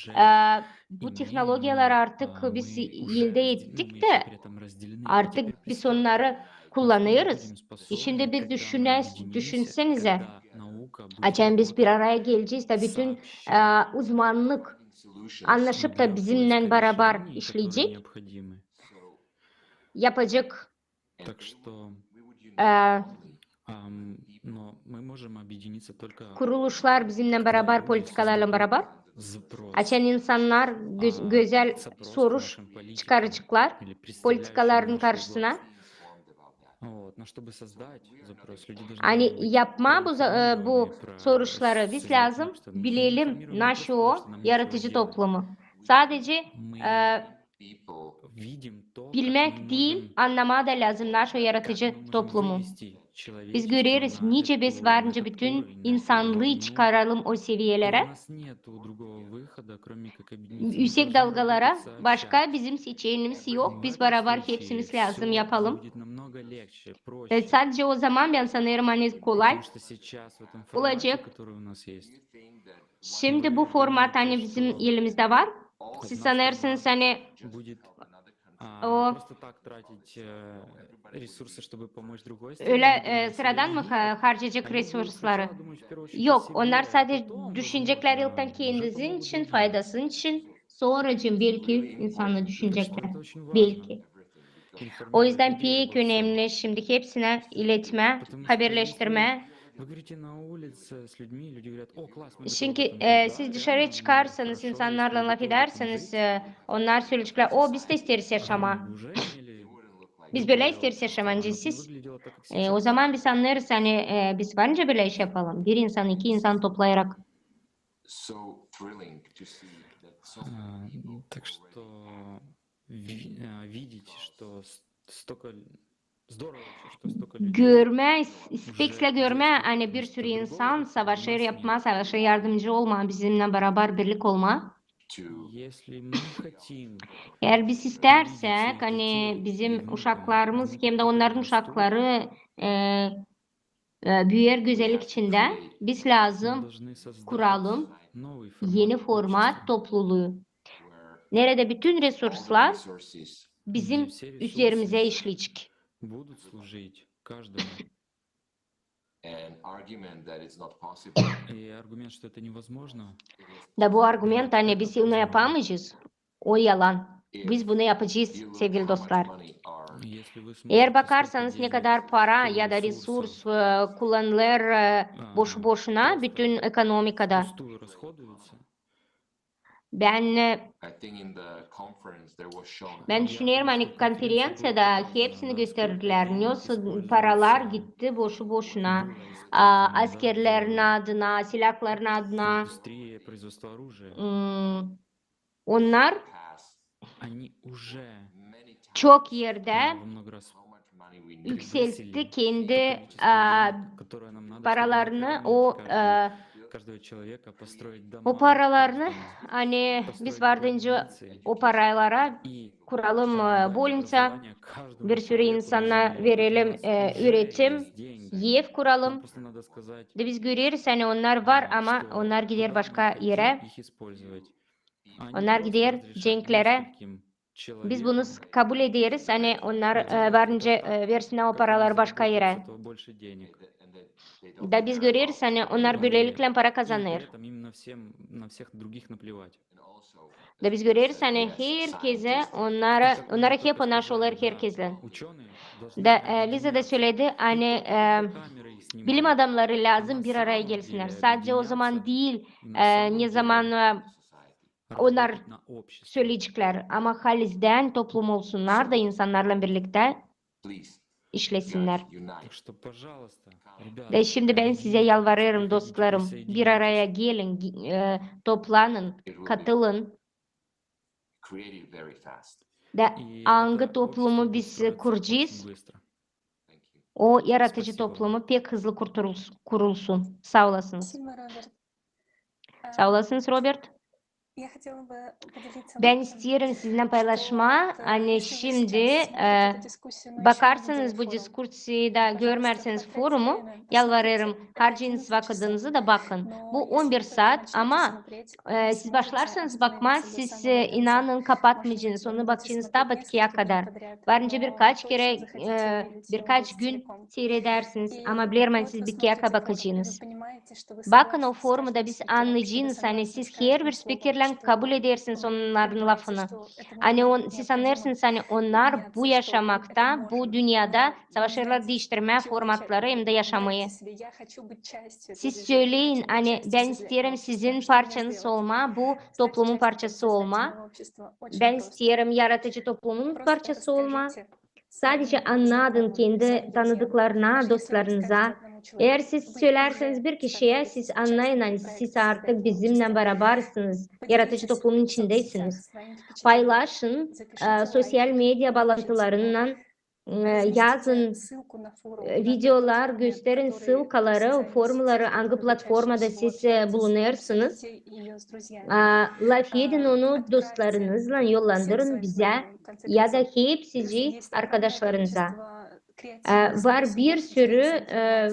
E, bu tehnologiyalar artık biz eldä ettik dä, artık biz onnarı kullanêrız. E, şindi bir düşünä-, düşünsänizä, açan biz bir araya gelecez da bütün, e, uzmannık annaşıp da bizimnän barabar işleyecek, yapacek, e, kuruluşlar bizimnän barabar, politikalarlan barabar. Açan insannar göz-, gözäl soruş çıkaraceklar politikaların karşısına. Ani yapmaa bu za-, e, bu soruşları biz lääzım bilelim, naşı o yaradıcı toplumu. Sadece, e, bilmäk diil, annamaa da lääzım naşı o yaradıcı toplumu. Biz göreriz, nicä biz var nicä bütün insannıı çıkaralım o seviyelerä. Üüsek dalgalara başka bizim seçenimiz yok. Biz barabar hepsimiz lääzım yapalım. Ve sadece o zaman, bän sanêrım, ani kolay olacek. Şindi bu format, ani bizim elimizdä var, siz sanêrsınız, ani o ölä, e, sıradan mı ha-, harcayacek resursları? Yok, onnar sadece düşüneceklär ilktän kendisi için, faydası için, sonracıın belki insana düşüneceklär. Belki. O yüzdän pek önemli şindi hepsinä iletmää, haberleştirmää. Çünkü, e, siz dışarı çıkarsanız, insannarlan lafederseniz, e, onnar söleyeceklär: "O, biz dä isteeriz yaşamaa. Biz bölä isteeriz yaşamaa, nicä siz." E, o zaman biz annêêrız, ani, e, biz var nicä bölä iş yapalım. Bir insan, iki insan toplayarak. А, так что ви-, а, видеть, что с-, столько л-, здорово вообще, что столько людей Görmää, уже isteklän görmää, ani bir sürü insan savaşêr yapmaa, savaşêr yardımcı olmaa, bizimnän barabar birlik olmaa. Если мы хотим Eer biz istärsäk, ani bizim uşaklarımız hem dä onnarın uşakları, e, e, büüyer gözellik içindä, biz lääzım kuralım eni format topluluu, neredä bütün resurslar bizim üzerimizä işleyecek. Будут служить каждому. И аргумент, что это невозможно. Da bu argument, ani biz onu yapamayacez, o yalan. Biz bunu yapacez, sevgili dostlar. Eer bakarsanız, ne kadar para ya da resurs, e, kullanılêr, e, boşu-boşuna bütün ekonomikada. Bän, e, bän düşünerim, ani konferenţiyada hepsini gösterirlär, nasıl paralar gitti boşu-boşuna, a, askerlerin adına, silahların adına. Onnar çok erdä ükseltti kendi, a, paralarını, o, a, o paralarını, ani biz vardıncı o paralara kuralım, e, bolniţa, bir sürü insana verelim, e, üretim, ev kuralım. Da biz göreriz, ani onnar var, ama onnar gider başka erä. Onnar gider cenklerä. Biz bunu s-, kabul ederiz, ani onnar, e, var nicä, e, versinnär o paraları başka erä. Da biz göreriz, ani onnar bölelikle para kazanêr. Da biz göreriz, ani herkezä, onnara, onnara hep o naşolêr herkezä. Da, e, Liza da söledi, ani, e, bilim adamnarı lääzım bir araya gelsinnär. Sadece o zaman diil, e, ne zaman, e, onnar söleyeceklär, ama halizdän toplum olsunnar da insannarlan birliktä işlesinnär. Da şindi bän sizä yalvarêrım, dostlarım, bir araya gelin, gi-, e, toplanın, katılın. Da angı toplumu biz kuracez, o yaratıcı toplumu pek hızlı kurturuls-, kurulsun. Saa olasınız. Saa olasınız, Robert. Bän isteerim sizinnän paylaşmaa, ani şindi, e, bakarsanız bu diskusiyayı da görmärseniz forumu, yalvarêrım, harcayınız vakıdınızı da bakın. Bu on bir saat, ama, e, siz başlarsanız bakmaa, siz, e, inanın, kapatmayacenız, onu bakacenız ta bitkiä kadar. Var nicä birkaç kerä, e, birkaç gün siiredärsiniz, ama bilerim, ani siz bitkiä kadar bakacenız. Bakın o forumu da biz annayacenız, ani siz herbir spikerlän kabul edersiniz onnarın lafını. Ani on-, siz annêêrsınız, ani onnar bu yaşamakta, bu dünnedä savaşêrlar diiştirmää formatları hem dä yaşamayı. Siz söleyin, ani bän isteerim sizin parçanız olmaa, bu toplumun parçası olmaa. Bän isteerim yaratıcı toplumun parçası olmaa. Sadece annadın kendi tanıdıklarına, dostlarınıza. Eer siz söleerseniz bir kişiyä, siz annayın, ani siz artık bizimnän barabarsınız, yaratıcı toplumun içindäsiniz. Paylaşın, e, soţial media baalantılarınnan, e, yazın, e, videolar, gösterin ssılkaları, formuları, angı platformada siz, e, bulunêrsınız. A, lafedin onu dostlarınızlan, yollandırın bizä ya da hepsicii arkadaşlarınıza. E, var bir sürü, e,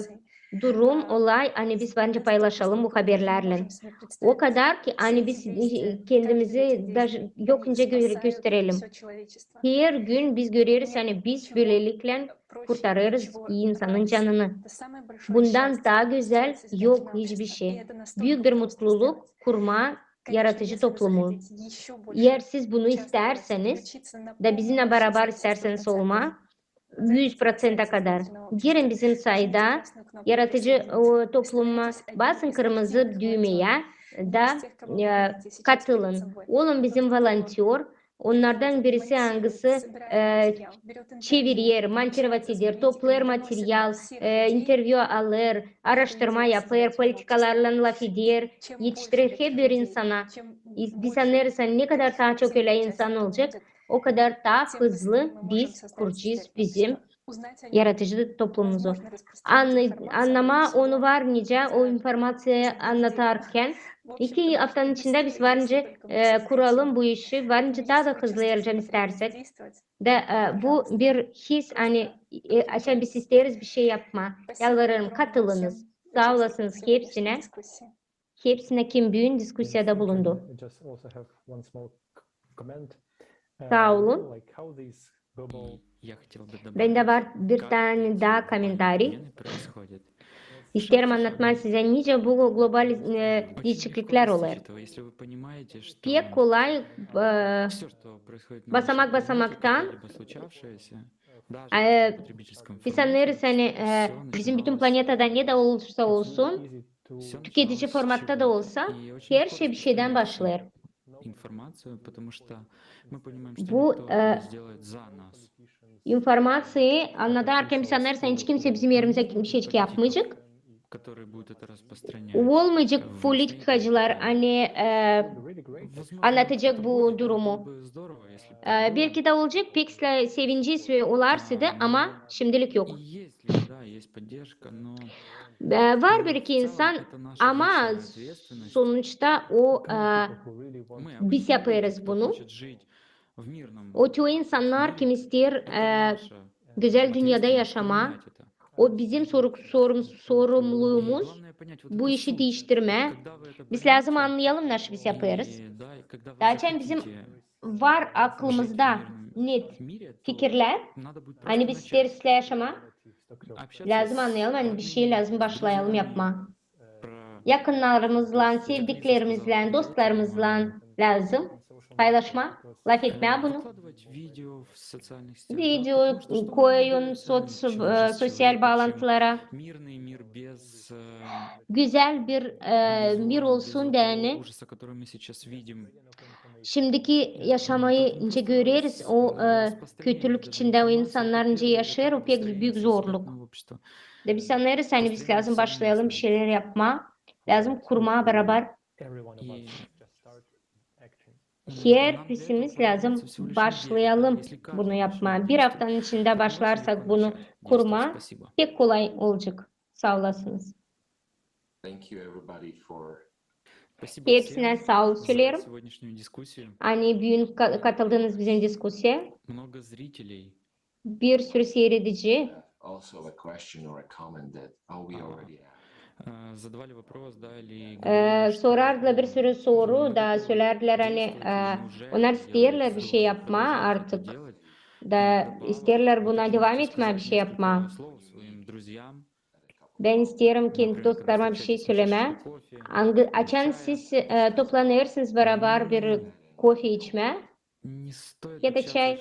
durum, olay, ani biz varınca paylaşalım bu haberlerlän. O kadar ki, ani biz, e, kendimizi даже yok nicä gö-, gösterelim. Her gün biz göreriz, ani biz bölelikle kurtarêrız insanın canını. Bundan taa gözäl yok hiçbir şey. Büük bir mutluluk kurmaa yaratıcı toplumu. Eer siz bunu istärseniz, da bizimnän barabar istärseniz olmaa, üz proţentä kadar, girin bizim sayta, yaratıcı, o, topluma, basın kırmızı düümeyä da, e, katılın. Olun bizim volontör, onnardan birisi, angısı, e, çevirer, montirovat eder, toplêêr material, e, intervyu alêr, araştırma yapêr, politikalarlan lafeder, etiştirer herbir insana. Biz annêêrız, ani ne kadar taa çok ölä insan olacek, o kadar taa hızlı biz kuracez bizim yaratıcı toplumumuzu. Annamaa onu var nicä, o informaţiyayı annatarkan, iki aftanın içindä biz varınca, e, kuralım bu işi, varınca taa da hızlı erlecäm istärsek. Da, e, bu bir his, ani, e, açan biz isteeriz bir şey yapmaa. Yalvarêrım, katılınız. Saa olasınız hepsinä. Hepsinä, kim büün diskusiyada bulundu. Saa olun. Bendä var bir taa taa komentariy. İsteerim annatmaa sizä, nicä bu global, e, diişikliklär olêr. Pek kolay, e, basamak-basamaktan, e, biz annêêrız, ani, e, bizim bütün planetada ne dä olursa olsun, tüketici formatta da olsa, herşey bir şeydän başlêêr. Bu, e, informaţiyayı annatarkan biz annêêrız, ani hiç kimsey bizim erimizä bir şeycik yapmayacek. Olmayacek politikacılar, ani, e, annatacek bu durumu. E, belki dä olacek, pek sevinceli olardı, ama şimdilik yok. E, var bir-iki insan, ama sonuçta o, e, biz yapêrız bunu. O çoyu insannar, kim isteer, e, gözäl dünnedä yaşamaa. O bizim soru-, sorum-, sorumluluumuz bu işi diiştirmää. Biz lääzım annayalım, naşı biz yapêrız. Da açan bizim var aklımızda net fikirlär, ani biz isteeriz islää yaşamaa, lääzım annayalım, ani bir şey lääzım başlayalım yapmaa. Yakınnarımızlan, sevdiklerimizlän, dostlarımızlan lääzım paylaşmaa, lafetmää bunu. Video koyun soţ-, e, soţial baalantılara. Gözäl bir, e, mir olsun deyni. Şimdiki yaşamayı nicä göreriz, o, e, kötülük içindä o insannar nicä yaşêêr, o pek büük zorluk. Da biz annêêrız, ani biz lääzım başlayalım bir şeylär yapmaa, lääzım kurmaa barabar. Herbirimiz lääzım başlayalım bunu yapmaa. Bir aftanın içindä başlarsak bunu kurmaa, pek kolay olacek. Saa olasınız. Hepsinä saa ol söleerim, ani büün ka-, katıldınız bizim diskusiyaya. Bir sürü siiredici. E, sorardılar bir sürü soru, da sölerdilär, ani, e, onnar isteerlär bir şey yapmaa artık. Da isteerlär buna devam etmää, bir şey yapmaa. Bän isteerim kendi dostlarıma bir şey sölemää. Angı-, açan siz, e, toplanêrsınız barabar bir kofe içmää, ya da çay,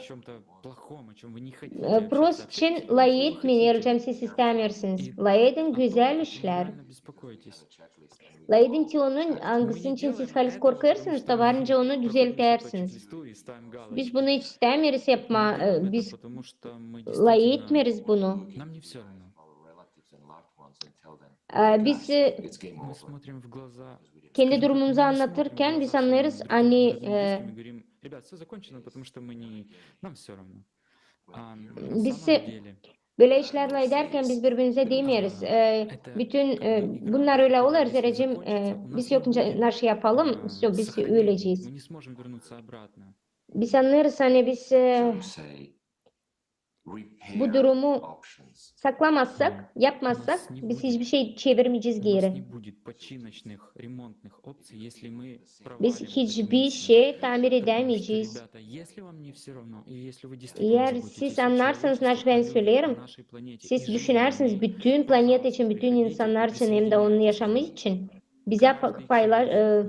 e, prost için lafetmeyin, eer siz istämeersiniz. Lafedin gözäl işlär. Lafedin te onun, angısının için siz halis korkêrsınız, da varınca onu düzeltärsiniz. Biz bunu hiç istämeeriz yapmaa, e, biz lafetmeeriz bunu. E, biz, e, kendi durumumuzu annadırkan biz annêêrız, ani, e, biz, e, bölä işlär lafedärkän biz biri-birimizä demeeriz. E, bütün, e, bunnar ölä olêr, zerä, e, biz yok nicä naşı yapalım, всё, biz ölecez. Biz annêêrız, ani biz, e, bu durumu saklamazsak, yapmazsak, biz hiçbir şey çevirmeyecez geeri. Biz hiçbir şey tamir edämeyecez. Eer siz annarsanız, ne bän söleerim, siz düşünärsiniz bütün planeta için, bütün insannar için hem dä onun yaşamı için, bizä pa- payla- e,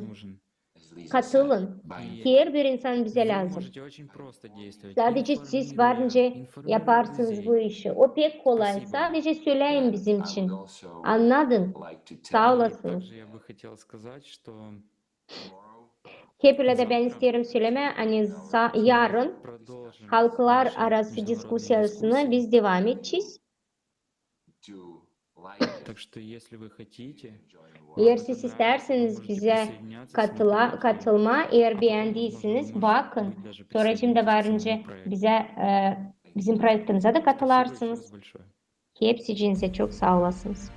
katılın. Herbir insan bizä lääzım. Sadecä siz varınca yaparsınız bu işi. O pek kolay. Sadecä söleyim bizim için. Annadın. Saa olasınız. Hep ölä dä bän isteerim sölemää, ani sa- yarın halklararası diskusiyasını biz devam edecez. Eer siz istärseniz bizä katıla- katılmaa, eer beendiysäniz, bakın. Sora kim dä varınca bizä, e, bizim proektimizä dä katılarsınız. Hepsicinizä çok saa olasınız.